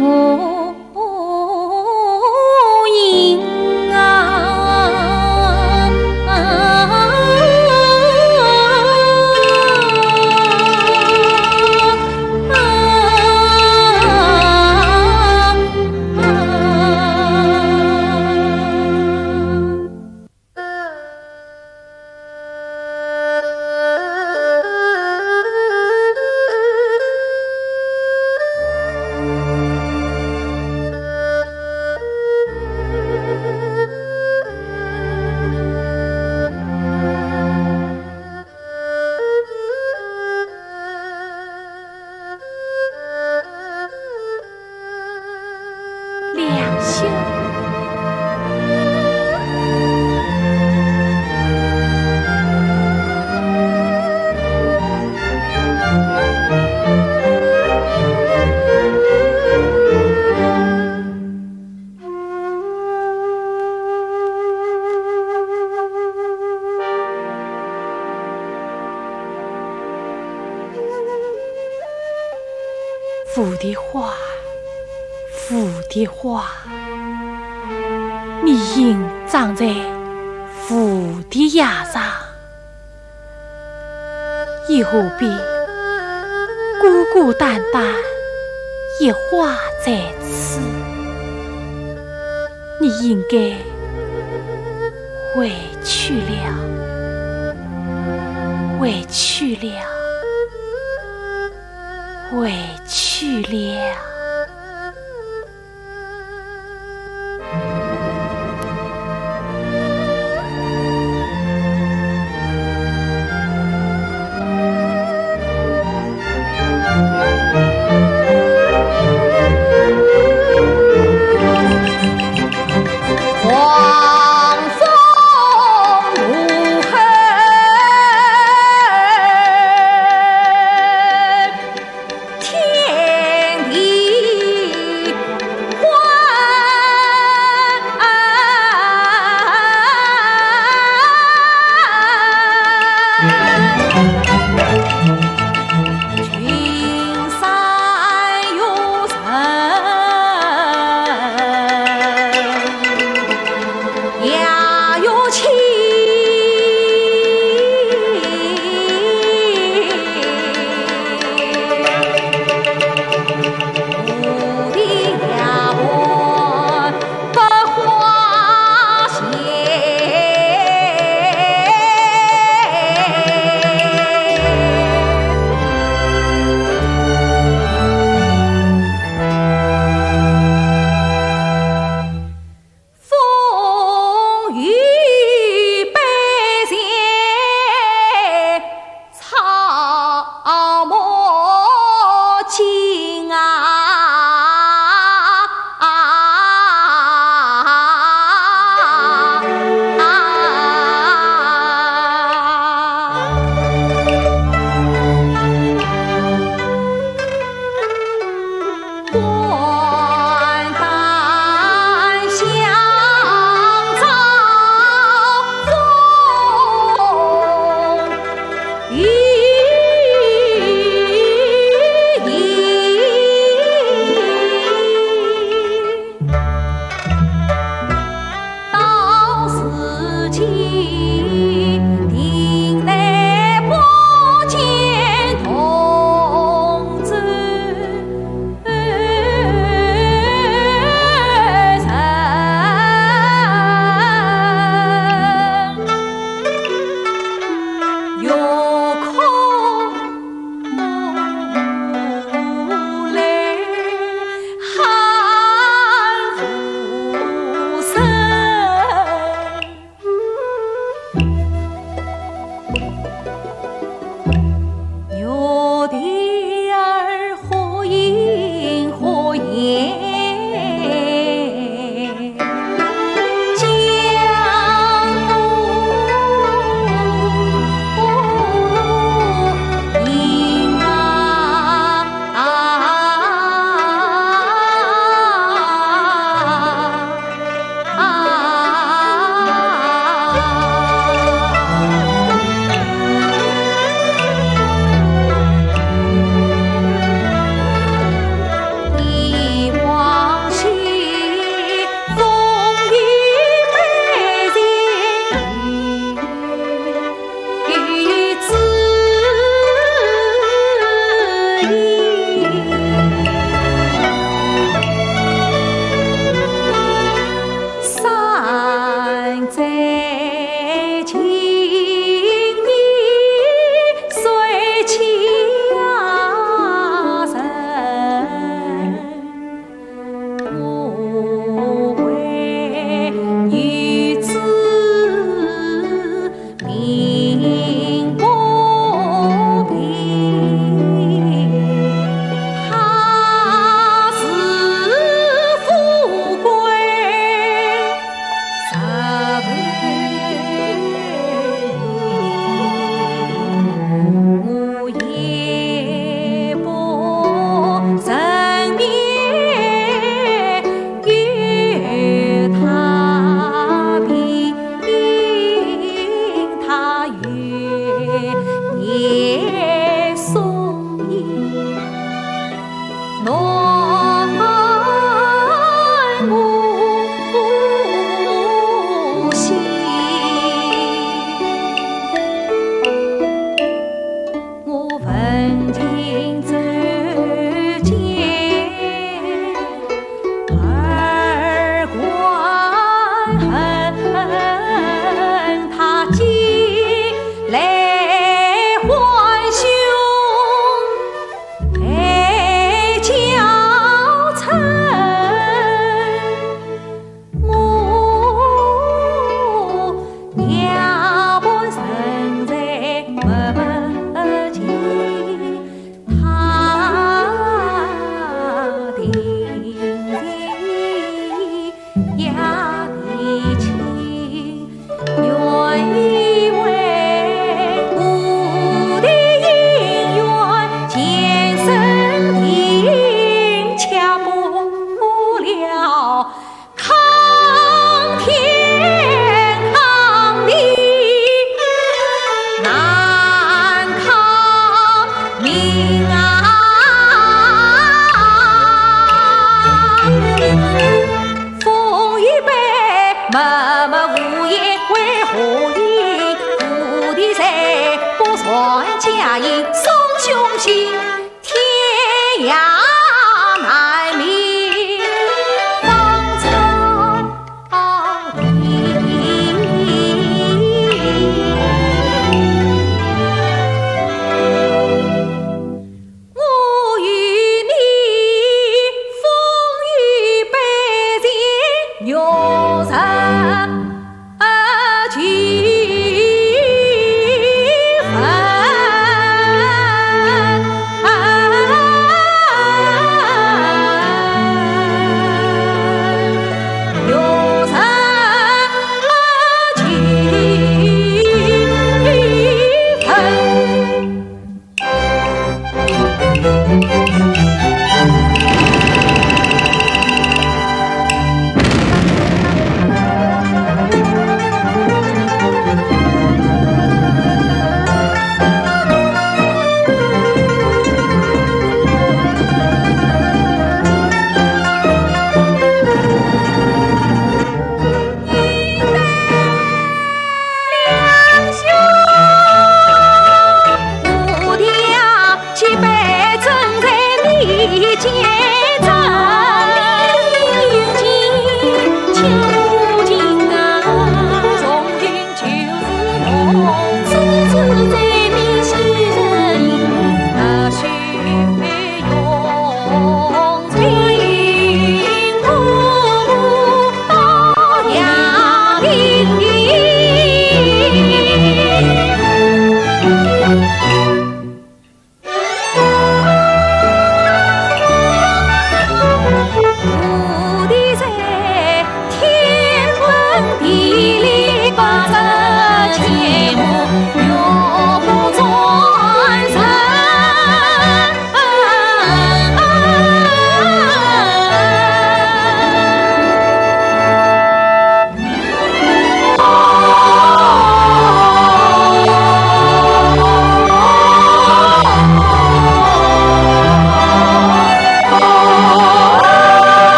我应啊。两兄。蝴蝶花，蝴蝶花，你应长在蝴蝶叶上，又何必孤孤单单一花在此？你应该回去了，回去了，回去了。